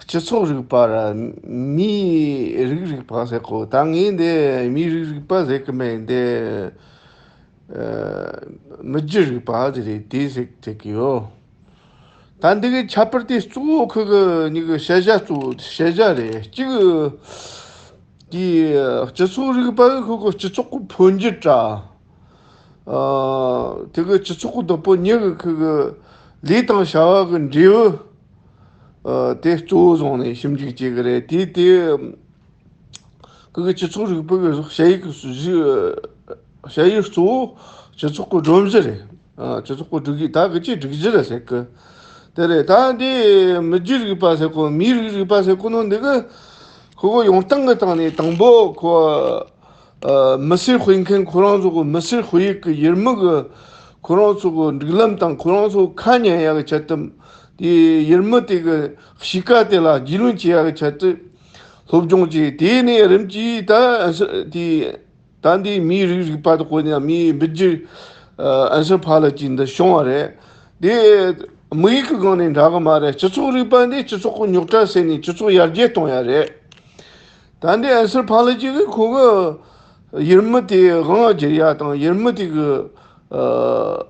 སྤྱི་ཚོགས་རིག་པ་ར་མིའི་རིགས་རིག་པ་ཟེར་གོ་ད་ངས་འདི་མིའི་རིགས་རིག་པ་ཟེར་གི་མེད། འདི་ཨ་མི་རྒྱུད་རིག་པ་དེ་རེད། དེ་ཟེར་ཟེར་གི་ཡོད། ད་འདི་གི་ཁྱད་པར་དེ་གཙོ་བོ་ཁོ་གི་གཉིས་ཀྱི་བཤད་བྱ་གཙོ་བོ་བཤད་བྱ་རེད། གཅིག་གི་སྤྱི་ཚོགས་རིག་པ་གི་ཁོ་གི་སྤྱི་ཚོགས་ཀྱི་འཕོ་འགྱུར་ར། ཨ་དེ་གི་སྤྱི་ཚོགས་ཀྱི་བདག་པོ་མྱི་གི་ཁོ་གི་ལས་དང་བྱ་བ་གི་འབྲས་བུ་ཨ་དེ་གཙོ་བོ་བཟུང་ནས་ཞིབ་འཇུག་བྱེད་གི་རེད། དེ་དེ། ཁོ་གི་སྤྱི་ཚོགས་རིག་པ་གི་བཤད་ཡིག་གི་སྲོལ་བཤད་ཡིག་གཙོ་བོ་སྤྱི་ཚོགས་ཀྱི་སྒྲོམ་གཞི་རེད། ཨ་སྤྱི་ཚོགས་ཀྱི་སྒྲིག་ཡིག་ད་གི་ཅི་སྒྲིག་གཞི་རེད་ཟེར་གི། དེ་རེད། ད་འདི་མི་རྒྱུད་རིག་པ་ཟེར་གོ་མིའི་རིགས་རིག་པ་ཟེར་གོ་ནོ་འདི་གི་ཁོ་གི་ཡོང་སྟངས་གི་སྟེང་ནས་དང་པོ་ཁོ་ཨ་མི་སེར་དཔེ་མཁན་ཁོ་རང་ཚོ་གི་མི་སེར་དཔེ་ཡིག་གི་ཡུལ་མི་གི་ཁོ་རང་ཚོ་གི་སྒྲིག་ལམ་དང་ཁོ་རང་ཚོ་ཁ་ཉན་ཡ་གི་ཆེད་དུ་དེ་ཡུལ་མི་དེ་གི་གཤིས་ཀ་དེ་ལ་རྒྱུས་ལོན་བྱེད་ཡ་གི་ཆེད་དུ། སློབ་སྦྱོང་བྱས། དེ་ནས་རིམ་གྱིས་ད་དེ་ ད་འདི་མིའི་རིགས་རིག་པ་དག་གོ་ནས་མིའི་འབུད་རྒྱུ་ཨན་སར་ཕ་ལ་ཅི་འདི་བྱུང་བ་རེད། དེ་དམིགས་ཡུལ་གྱི་སྒང་ནས་འདྲ་གི་མ་རེད། སྤྱི་ཚོགས་རིག་པ་འདི་སྤྱི་ཚོགས་ཀྱི་རྙོག་དྲ་སེལ་ནས་སྤྱི་ཚོགས་ཡར་རྒྱས་གཏོང་ཡ་རེད། ད་འདི་ཨན་སར་ཕ་ལ་ཅི་གི་ཁོ་གི་ཡུལ་མི་དེ་དབང་བསྒྱུར་ཡ་དང་ཡུལ་མི་དེ་གི་ཨ།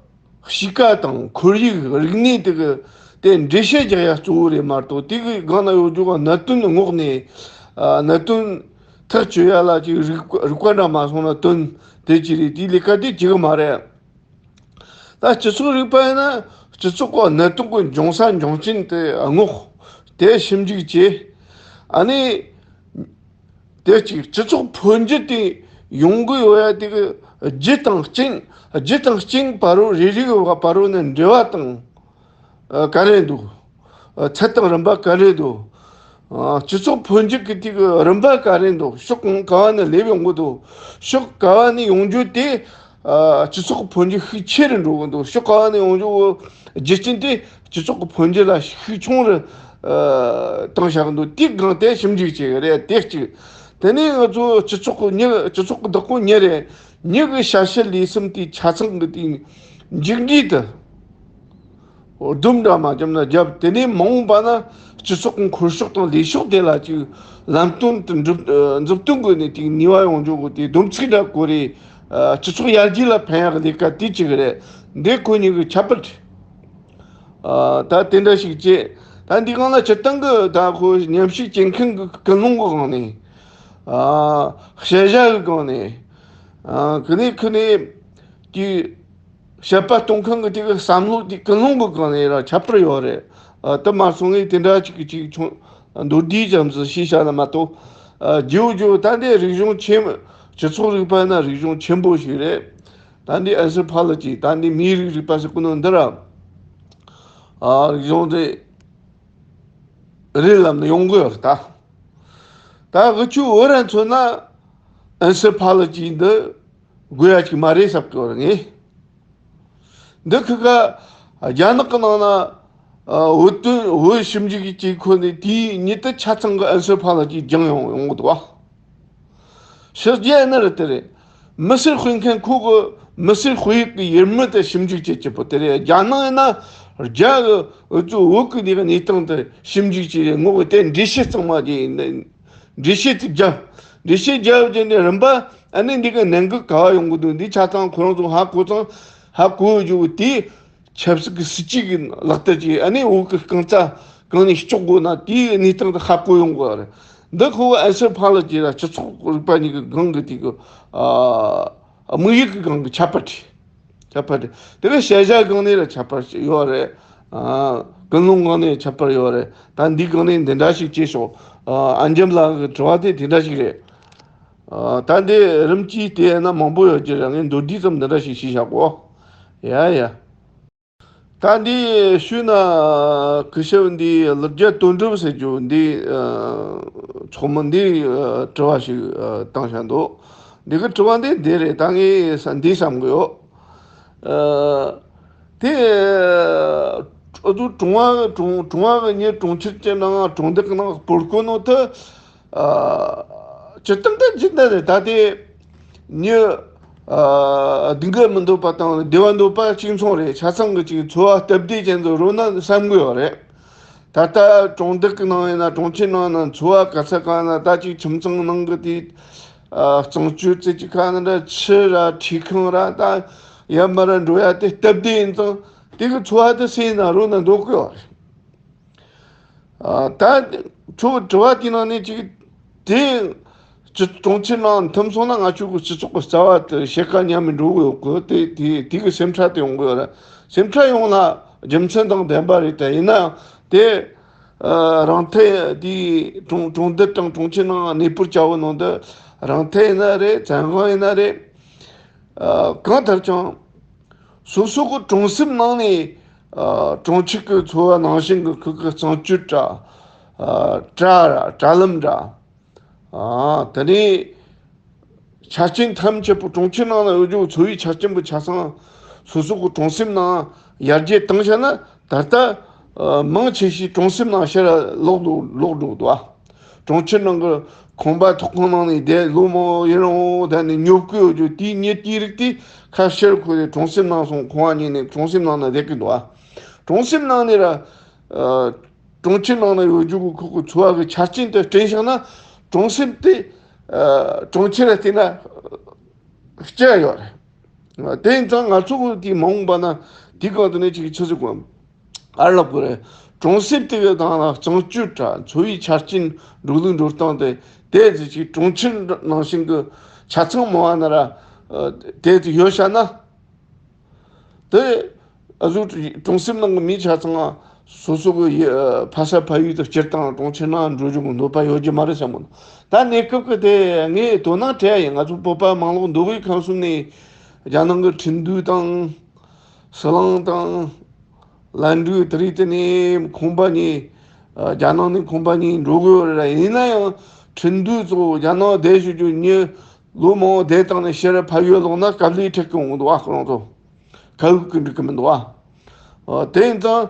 གཤིས་ཀ་དང་ཁོར་ཡུག་རིག་གནས་དེ་གི་དེ་འགྲེལ་བཤད་རྒྱག་ཡ་གཙོ་བོ་རེད་མ་གཏོགས། དེ་གི་སྒང་ན་ཡོད་རྒྱུ་ག་གནད་དོན་ངོགས་ནས་ཨ། གནད་དོན་ཐག་གཅོད་ཡ་ལ་ཅིག་རིག་རིག་པ་འདྲ་མ་སོང་ན་དོན་དེ་ཅི་རེད། དེའི་ལས་ཀ་དེ་བྱེད་གི་མ་རེད། ད་སྤྱི་ཚོགས་རིག་པ་ཡིན་ན་སྤྱི་ཚོགས་གི་གནད་དོན་གི་འབྱུང་ས་འབྱུང་རྐྱེན་དེ་ངོགས་དེ་ཞིབ་འཇུག་བྱེད། ཨ་ནི། དེ་གཅིག་སྤྱི་ཚོགས་འཕོ་འགྱུར་དེ་ཡོང་གི་ཡོད་ཡ་དེ་གི་རྒྱུ་དང་རྐྱེན། རྒྱུ་དང་རྐྱེན་བར་རོ་རེ་རེ་གི་བར་རོ་ནས་འབྲེལ་བ་དང་ཨ་ག་རེ་འདུག་ཨ་ཚད་དང་རིམ་པ་ག་རེ་འདུག་ཨ་སྤྱི་ཚོགས་འཕོ་འགྱུར་གི་དེ་གི་རིམ་པ་ག་རེ་འདུག་ཕྱོགས་གང་ག་བ་ནས་སླེབས་ཡོང་གི་འདུག་ཕྱོགས་ག་བ་ནས་ཡོང་རྒྱུ་དེ་ཨ་སྤྱི་ཚོགས་འཕོ་འགྱུར་ཤུགས་ཆེ་རུ་འགྲོ་གི་འདུག་ཕྱོགས་ག་བ་ནས་ཡོང་རྒྱུ་བོ་རྒྱུ་རྐྱེན་དེ་སྤྱི་ཚོགས་ཀྱི་འཕོ་འགྱུར་ལ་ཤུགས་ཆུང་རུ་ཨ་བཏང་བཞག་གི་འདུག་དེའི་སྒང་དེ་ཞིབ་འཇུག་བྱེད་གི་རེད། དེ་གཅིག་དེ་ནས་ང་ཚོ་སྤྱི་ཚོགས་ཀྱི་མྱི་སྤྱི་ཚོགས་ཀྱི་བདག་པོ་མྱི་རེད། མྱི་གི་བྱ་བྱེད་ལས་གསུམ་དེ་ཆ་ཚང་གི་དེ་མཇུག་འབྲས་དེ་སྡོམ་འདྲ་མ་བརྒྱབ་ན་བརྒྱབ། དེ་ནས་མ་འོངས་པ་ན་སྤྱི་ཚོགས་ཀྱི་འཁོར་ཕྱོགས་དང་ལས་ཕྱོགས་དེ་ལ་ཅིག་ལམ་སྟོན་དུ་མཛུབ་མཛུབ་སྟོན་དགོས་ནས་དེ་ནུས་པ་ཡོང་རྒྱུ་གི་དེ་སྡོམ་ཚིག་འདྲ་བཀོད་རེ་ཨ་སྤྱི་ཚོགས་ཡར་རྒྱས་ལ་ཕན་ཡག་གི་ལས་ཀ་དེ་བྱེད་གི་རེད། འདི་ཁོ་གཉིས་ཀྱི་ཁྱད་པར་རེད། ཨ་ད་དེ་འདྲ་ཞིག་བྱས། ད་འདི་སྒང་ལ་སྤྱིར་བཏང་གི་ད་ཁོ་ཉམས་ཞིབ་བྱེད་མཁན་གྱི་ཀུན་སློང་གི་སྒང་ནས། ཨ་དཔྱད་བྱ་གི་སྒང་ནས། ཨ་ཁི་ནས་ཁི་ནས་ཀྱི་དཔྱད་པ་གཏོང་མཁན་གྱི་དེ་གི་བསམ་བློ་དེ་ཀུན་སློང་གི་སྒང་ནས་ར་ཁྱད་པར་ཡོད་རེད། ཨ་དེ་མ་སོང་ངས་དེ་འདྲ་ཅིག་གི་ཅིག་ཆུང་མདོར་བསྡུས་ཙམ་ཟིག་ཤེས་བྱ་ན་མ་གཏོགས། ཨ་རྒྱུ་རྒྱུ་ད་འདི་རིག་གཞུང་ཆེན་སྤྱི་ཚོགས་རིག་པ་ན་རིག་གཞུང་ཆེན་པོ་ཞིག་རེད། ད་འདི་ཨན་སི་ཕ་ལོ་ཇི། ད་འདི་མིའི་རིགས་རིག་པ་ཟེར་གོ་ནོ་འདི་ར། ཨ་རིག་གཞུང་དེ་རེད་ལབ་ནས་ཡོང་གི་ཡོད་རེད་ད། ད་འུ་ཆོས་བོད་ར་མཚོན་ན་ཨན་སི་ཕ་ལོ་ཇི་འདི་དགོས་ཡ་ཅིག་མ་རེད་བསམ་གི་ཡོད་རེད་ངས། འདི་ཁི་ཁ་རྒྱ་ནག་གི་ནང་ན་ཨ་བོད་དོན་བོད་ཞིབ་འཇུག་གི་དཀྱིལ་འཁོར་ནས་དེའི་ཉིད་དུ་ཆ་ཚང་གི་ཨན་སི་ཕ་ལོ་ཇི་སྦྱངས་ཡོང་ཡོང་གི་འདུག་བ། ཕྱི་རྒྱལ་ནི་རེད་དེ་རེད། མི་སེར་དཔེ་མཁན་ཁོ་གི་མི་སེར་དཔེ་ཡིག་གི་ཡུལ་མི་དེ་ཞིབ་འཇུག་བྱེད་ཀྱི་པོ་དེ་རེད། རྒྱ་ནག་ཡིན་ན་རྒྱ་གི་འུ་ཚོ་བོད་ཀྱི་ནས་གནས་སྟངས་དེ་ཞིབ་འཇུག་བྱེད་རེད། ངོ་གི་དེ་འགྲེལ་བཤད་གཙང་མ་བྱེད་ཡིན། འགྲེལ་བཤད་དེ་རྒྱབ། འགྲེལ་བཤད་རྒྱབ་བྱས་ནས་རིམ་པ་ཨ་ནི་འདི་གི་ནང་གི་ག་བ་ཡོང་གི་འདུག་འདི་ཆ་ཚང་ཁོ་རང་ཚོ་ཧ་གོ་ཚང་ཧ་གོ་རྒྱུ་དེ། ཆབ་སྲིད་ཀྱི་སྲིད་ཇུས་ཀྱི་ལག་བསྟར་གྱིས་ཨ་ནི་བོད་ཀྱི་རྐང་རྩ་གང་ནས་གཅོག་དགོས་ན་དེའི་གནས་སྟངས་དེ་ཧ་གོ་ཡོང་དགོས་རེད། འདི་ཁོ་བོ་ཨན་སི་ཕ་ལོ་ཇི་ལ་སྤྱི་ཚོགས་རིག་པ་གཉིས་ཀྱི་སྒང་གི་དེ་གི་ཨ་དམིགས་ཡུལ་གྱི་སྒང་གི་ཁྱད་པར་རེད། ཁྱད་པར་རེད། དེ་གི་བཤད་བྱ་སྒང་ནས་ལ་ཁྱད་པར་ཡོད་རེད། ཨ་ཀུན་སློང་སྒང་ནས་ཁྱད་པར་ཡོད་རེད། ད་འདི་སྒང་ནས་འདི་འདྲ་ཞིག་བྱས་ཤོག་ཨ་ཨ་འཇམ་ལགས་ཀྱི་དྲི་བ་དེ་དེ་འདྲ་ཞིག་རེད། ཨ་ད་འདི་རིམ་གྱིས་བལྟས་ན་མང་པོ་ཡོད་ཀྱི་རེད། ངས་མདོར་བསྡུས་ཙམ་འདི་འདྲ་ཞིག་ཞུས་བཞག་གོ། ཡ་ཡ། ད་འདི་ཞུས་ན་སྐུ་ཞབས་འདི་ལི་རྒྱ་དོན་གྲུབ་ཟེར་རྒྱུ་འདི་ཨ་ཚོགས་མི་འདི་ཨ་དྲི་བ་ཞིག་ཨ་བཏང་བཞག་འདུག་འདི་གི་དྲི་བ་འདི་འདི་རེད། ད་ངས་ས་འདི་བསམ་གི་ཡོད། ཨ་དེ་ཨ་ཨ་ཙུ་གྲོང་བ་གྲོང་གྲོང་བ་གི་མྱི་གྲོང་ཁྱེར་གྱི་ནང་གྲོང་སྡེ་གི་ནང་སྤོར་གོ་ནོ་དེ། ཨ་སྤྱིར་བཏང་དེ་ཇི་འདྲ་རེད། ད་དེ་མྱི་ཨ་སྡུག་ག་མི་འདོད་པ་དང་བདེ་བ་འདོད་པ་གཅིག་མཚུངས་རེད། ཆ་ཚང་གི་ཅིག་འཚོ་བ་སྟབས་བདེ་ཅན་དུ་རོལ་ན་བསམ་གི་ཡོད་རེད། ད་ལྟ་གྲོང་སྡེ་གི་ནང་ཡིན་ན་གྲོང་ཁྱེར་ནང་ན་འཚོ་བ་ག་ས་ག་ན་ད་ཅིག་ཁྱིམ་ཚང་ནང་གི་དེ་ཨ་གཙང་སྤྱོད་རྩེ་གཅིག་ཁ་ན་ར་ཆུ་ར་ཁྲུས་ཁང་ར་ད་ཡར་མར་འགྲོ་ཡ་དེ་སྟབས་བདེ་ཡིན་ཙང་དེ་གི་འཚོ་བ་དེ་སེམས་ན་རོལ་ན་འདོད་གི་ཡོད་རེད། ཨ་ད་ཁྱོད་དྲི་བ་དེའི་ནང་ནས་ཅིག་དེ་སྤྱི་གྲོང་ཁྱེར་ནང་ཐིམ་སོང་ན་ང་ཆོ་གི་སྤྱི་ཚོགས་ཀྱི་རྩ་བ་དེ་ཕྱེད་ཀ་ཉམས་མི་འགྲོ་གི་ཡོད་གི། དེ་དེ་དེ་གི་སེམས་ཁྲལ་དེ་ཡོང་གི་ཡོད་རེད། སེམས་ཁྲལ་ཡོང་ན་རྒྱུ་མཚན་དང་ལྡན་པ་རེད། དེ་ཡིན་ན་དེ་ཨ་རང་ཐད་དེ་གྲོང་གྲོང་རྡལ་དང་གྲོང་ཁྱེར་ནང་གནས་སྤོར་བྱ་བའི་ནང་དུ་རང་ཐད་ཡིན་ན་རེད། བཙན་དབང་ཡིན་ན་རེད། ཨ་གང་ལྟར་ཀྱང་། སོ་སོ་གི་གྲོང་གསེབ་ནང་ནས་ཨ་གྲོང་ཁྱེར་གྱི་འཚོ་བ་ནང་བཞིན་གྱི་ཁུལ་གྱི་གཙང་སྤྱོད་ར་ཨ་དྲ་ར་དྲ་ལམ་ར་ཨ་དེ་ནས་ཆ་རྐྱེན་ཐམས་ཅད་པོ་གྲོང་ཁྱེར་ནང་ལ་ཡོད་རྒྱུ་འཚོ་བའི་ཆ་རྐྱེན་པོ་ཆ་ཚང་སོ་སོ་གི་གྲོང་གསེབ་ནང་ཡར་རྒྱས་བཏང་བྱས་ན་ད་ལྟ་ཨ་མང་ཆེ་ཤོས་གྲོང་གསེབ་ནང་ཕྱིར་ལོག་འགྲོ་ལོག་འགྲོ་འདུག་ཨ། གྲོང་ཁྱེར་ནང་གི་ ཁང་པ་ཐོག་ཁང་ནང་ནས་བསྡད། ལོ་མང་པོ་ཡུན་རིང་པོ་བསྡད་ནས་ཉོབ་ཀྱི་ཡོད་རྒྱུ་དེའི་མྱི་དེའི་རིགས་དེ་ཁ་ཕྱིར་འཁོར་ཏེ་གྲོང་གསེབ་ནང་སོང་། ཁང་བ་ཉོས་ནས་གྲོང་གསེབ་ནང་ན་བསྡད་ཀྱི་འདུག་ཨ། གྲོང་གསེབ་ནང་ནས་ར་ཨ་གྲོང་ཁྱེར་ནང་ན་ཡོད་རྒྱུ་གི་ཁོ་གི་འཚོ་བ་གི་ཆ་རྐྱེན་དེ་དྲན་བཞག་ན། གྲོང་གསེབ་དེ་ཨ་གྲོང་ཁྱེར་ལ་བལྟས་ན་སྐྱིད་ཡོད་རེད། དེ་ཡིན་ཙང་ང་ཚོ་གི་དེ་མ་འོངས་པ་ན་དེའི་སྒང་དུ་ནས་ཅིག་ཆི་ཟིག་གོ་ཨར་ལབ་དགོས་རེད། གྲོང་གསེབ་དེ་གི་སྒང་ལ་གཙང་སྤྱོད་དྲ་འཚོ་བའི་ཆ་རྐྱེན་འགྲོ་ལུགས་འགྲོ་སྟངས་དེ་དེ་ཟིག་ཅིག་གྲོང་ཁྱེར་ནང་བཞིན་གི་ཆ་ཚང་མང་བ་ན་ར་ཨ་དེ་ཟིག་ཡོད་བྱ་ན། དེ་ཨ་ཟུག་གྲོང་གསེབ་ནང་གི་མི་ཆ་ཚང་ང་སོ་སོ་གི་ཡི་ཕ་ས་ཕ་ཡུལ་དུ་སྤྱིར་བཏང་གྲོང་ཁྱེར་ནང་འགྲོ་རྒྱུ་གི་འདོད་པ་ཡོད་རྒྱུ་མ་རེད་བསམ་གི་འདུག་ད་གནས་སྐབས་ཀྱི་དེ་ངས་དོ་སྣང་སྤྲད་ཡིན། ང་ཚོ་བོད་པ་མང་ལོག་མདོ་དབུས་ཁམས་གསུམ་ནས་རྒྱ་ནང་གི་ཁྲིན་ཏུའུ་དང་ཟི་ལིང་དང་ལན་ཀྲུའུ་དེ་རིགས་དེ་ནས་ཁང་པ་ཉོས། རྒྱ་ནང་ནས་ཁང་པ་ཉོས་འགྲོ་གི་ཡོད་རེད། ཡིན་ན་ཡང་ཁྲིན་ཏུའུ་ཚོ་རྒྱ་ནང་བསྡད་བཞུགས་རྒྱུ་མྱི་ལོ་མང་པོ་བསྡད་བཏང་ནས་ཕྱིར་ཕ་ཡུལ་ལོག་ན་དཀའ་ལས་འཕྲད་ཀྱི་འོང་འདུག་ཨ། ཁོ་རང་ཚོ་ཁ་དབུགས་ཀྱི་འགྲིག་གི་མི་འདུག་ཨ། ཨ་དེ་ཡིན་ཙང་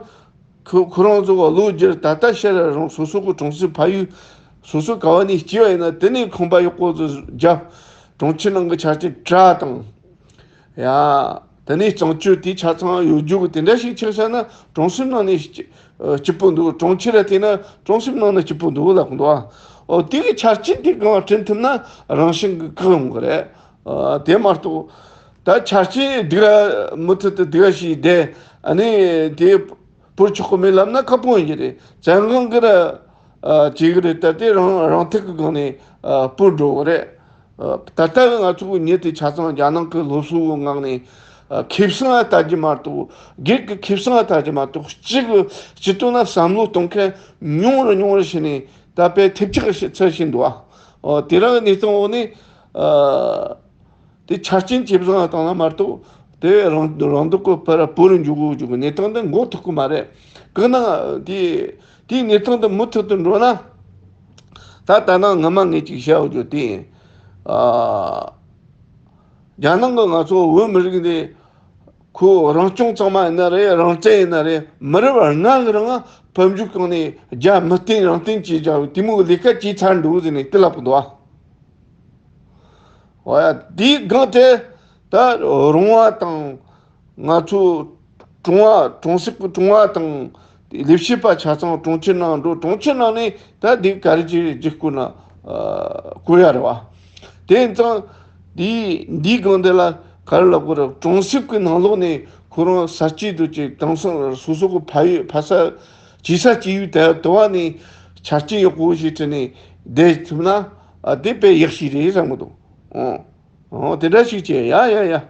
ཁོ་ཁོ་རང་ཚོ་གི་ལོ་རྒྱུས་ད་ལྟ་ཕྱིར་རང་སོ་སོ་གི་གྲོང་གསེབ་ཕ་ཡུལ་སོ་སོ་ག་བ་ནས་སྐྱེས་པ་ཡིན་ན་དེ་ནས་ཁང་པ་ཡག་པོ་ཚོ་བརྒྱབ། གྲོང་ཁྱེར་ནང་གི་ཆ་རྐྱེན་དྲ་དང་། ཡ། དེ་ནས་གཙང་སྤྱོད་དེ་ཆ་ཚང་ཡོད་རྒྱུ་གི་དེ་འདྲ་ཞིག་ཆགས་ས་ན་གྲོང་གསེབ་ནང་ནས་སྐྱིད་སྐྱིད་པོ་འདུག་གྲོང་ཁྱེར་ལ་བལྟས་ན་གྲོང་གསེབ་ནང་ན་སྐྱིད་པོ་འདུག་ལབ་འདུག་ཨ། ཨོ་དེ་གི་ཆ་རྐྱེན་དེ་གང་བསྐྲུན་ཐུབ་ན་རང་བཞིན་གི་ཁག་ཡོང་གི་རེད། ཨ་དེ་མ་གཏོགས་ད་ཆ་རྐྱེན་སྡུག་ར་མུ་མཐུད་དུ་སྡུག་ར་ཞིག་བསྡད། ཨ་ནི་དེ་བོར་ཆོག་གི་མེད་ལབ་ན་ཁག་པོ་ཡིན་གྱི་རེད། བཙན་དབང་གི་ར་ཨ་བྱེད་གི་རེད། ད་དེ་རང་རང་ཐག་གི་སྒང་ནས་ཨ་སྤོར་འགྲོ་གི་རེད། ཨ་ད་ལྟ་ང་ཚོ་གི་མྱི་དེ་ཆ་ཚང་རྒྱ་ནག་གི་སློབ་གསོ་གི་ངང་ནས་ཨ་ཁེ་བཟང་ལ་ལྟ་རྒྱུ་མ་གཏོགས། སྒེར་གྱི་ཁེ་བཟང་ལ་ལྟ་རྒྱུ་མ་གཏོགས། སྤྱི་གི་སྤྱི་དོན་ལ་བསམ་བློ་གཏོང་མཁན་ཉུང་རུ་ཉུང་རུ་ཕྱིན་ནས་ད་དཔེ་ཐེབས་ཆག་ཚར་བཞིན་འདུག་ཨ། ཨོ་དེ་རིང་གི་གནས་སྟངས་འོག་ནས་ཨ་དེ་ཆ་རྐྱེན་ཇེ་བཟང་ལ་བཏང་ན་མ་གཏོགས་དེ་རང་རང་སྡུག་གི་བར་བོར་འཇུག་དགོས་འཇུག་གི་གནས་སྟངས་འདི་འགོག་ཐུབ་ཀྱི་མ་རེད། གང་ན་དེ་དེའི་གནས་སྟངས་འདི་མུ་མཐུད་དུ་འགྲོ་ན། ད་ད་ནང་སྔ་མ་ངས་ཅིག་བཤད་འོ་རྒྱུ་དེ་ཡིན། ཨ་རྒྱ་ནང་གི་ང་ཚོ་བོད་མི་རིགས་འདི་ཁོ་རང་སྐྱོང་གཙང་མ་ཡིན་ན་རེད། རང་བཙན་ཡིན་ན་རེད། མི་རབས་ལྔ་གི་རིང་ཕམ་རྒྱུག་གང་ནས་རྒྱ་མི་བསྟེན་རང་བསྟེན་བྱས་རྒྱ་དེ་མོ་ལས་ཀ་བྱས་ཚར་འདུག་ཟེར་ནས་དེ་ལབ་གི་འདུག་ཨ། འོ་ཡ། དེའི་སྒང་དེ་ད་རོང་བ་དང་ང་ཚོ་གྲོང་བ་གྲོང་གསེབ་ཀྱི་གྲོང་བ་དང་ལས་བྱེད་པ་ཆ་ཚང་གྲོང་ཁྱེར་ནང་འགྲོ། གྲོང་ཁྱེར་ནང་ནས་ད་དེ་ག་རེ་བྱེད་བྱེད་དགོས་ན་ཨ་བཀོལ་ཡ་རེད་བ། དེ་ཡིན་ཙང་དེའི་འདིའི་སྒང་དེ་ལ་ག་རེ་ལབ་དགོས་རེད། གྲོང་གསེབ་ཀྱི་ནང་ལོགས་ནས་ཁོ་རང་ས་སྐྱེས་དུ་ཅིག་དེང་སང་སོ་སོ་གི་ཕ་ཡུལ་ཕ་ས་སྐྱེས་ས་སྐྱེས་ཡུལ་དེ་དུ་བ་ནས་ཆ་རྐྱེན་ཡག་པོ་ཞིག་བསྐྲུན་ནས་བསྡད་ཐུབ་ན་ཨ་དེ་དཔེ་ཡག་ཤོས་རེད་བསམ་གི་འདུག་ཨོ། ཨོ་དེ་འདྲ་ཞིག་བྱས། ཡ་ཡ་ཡ།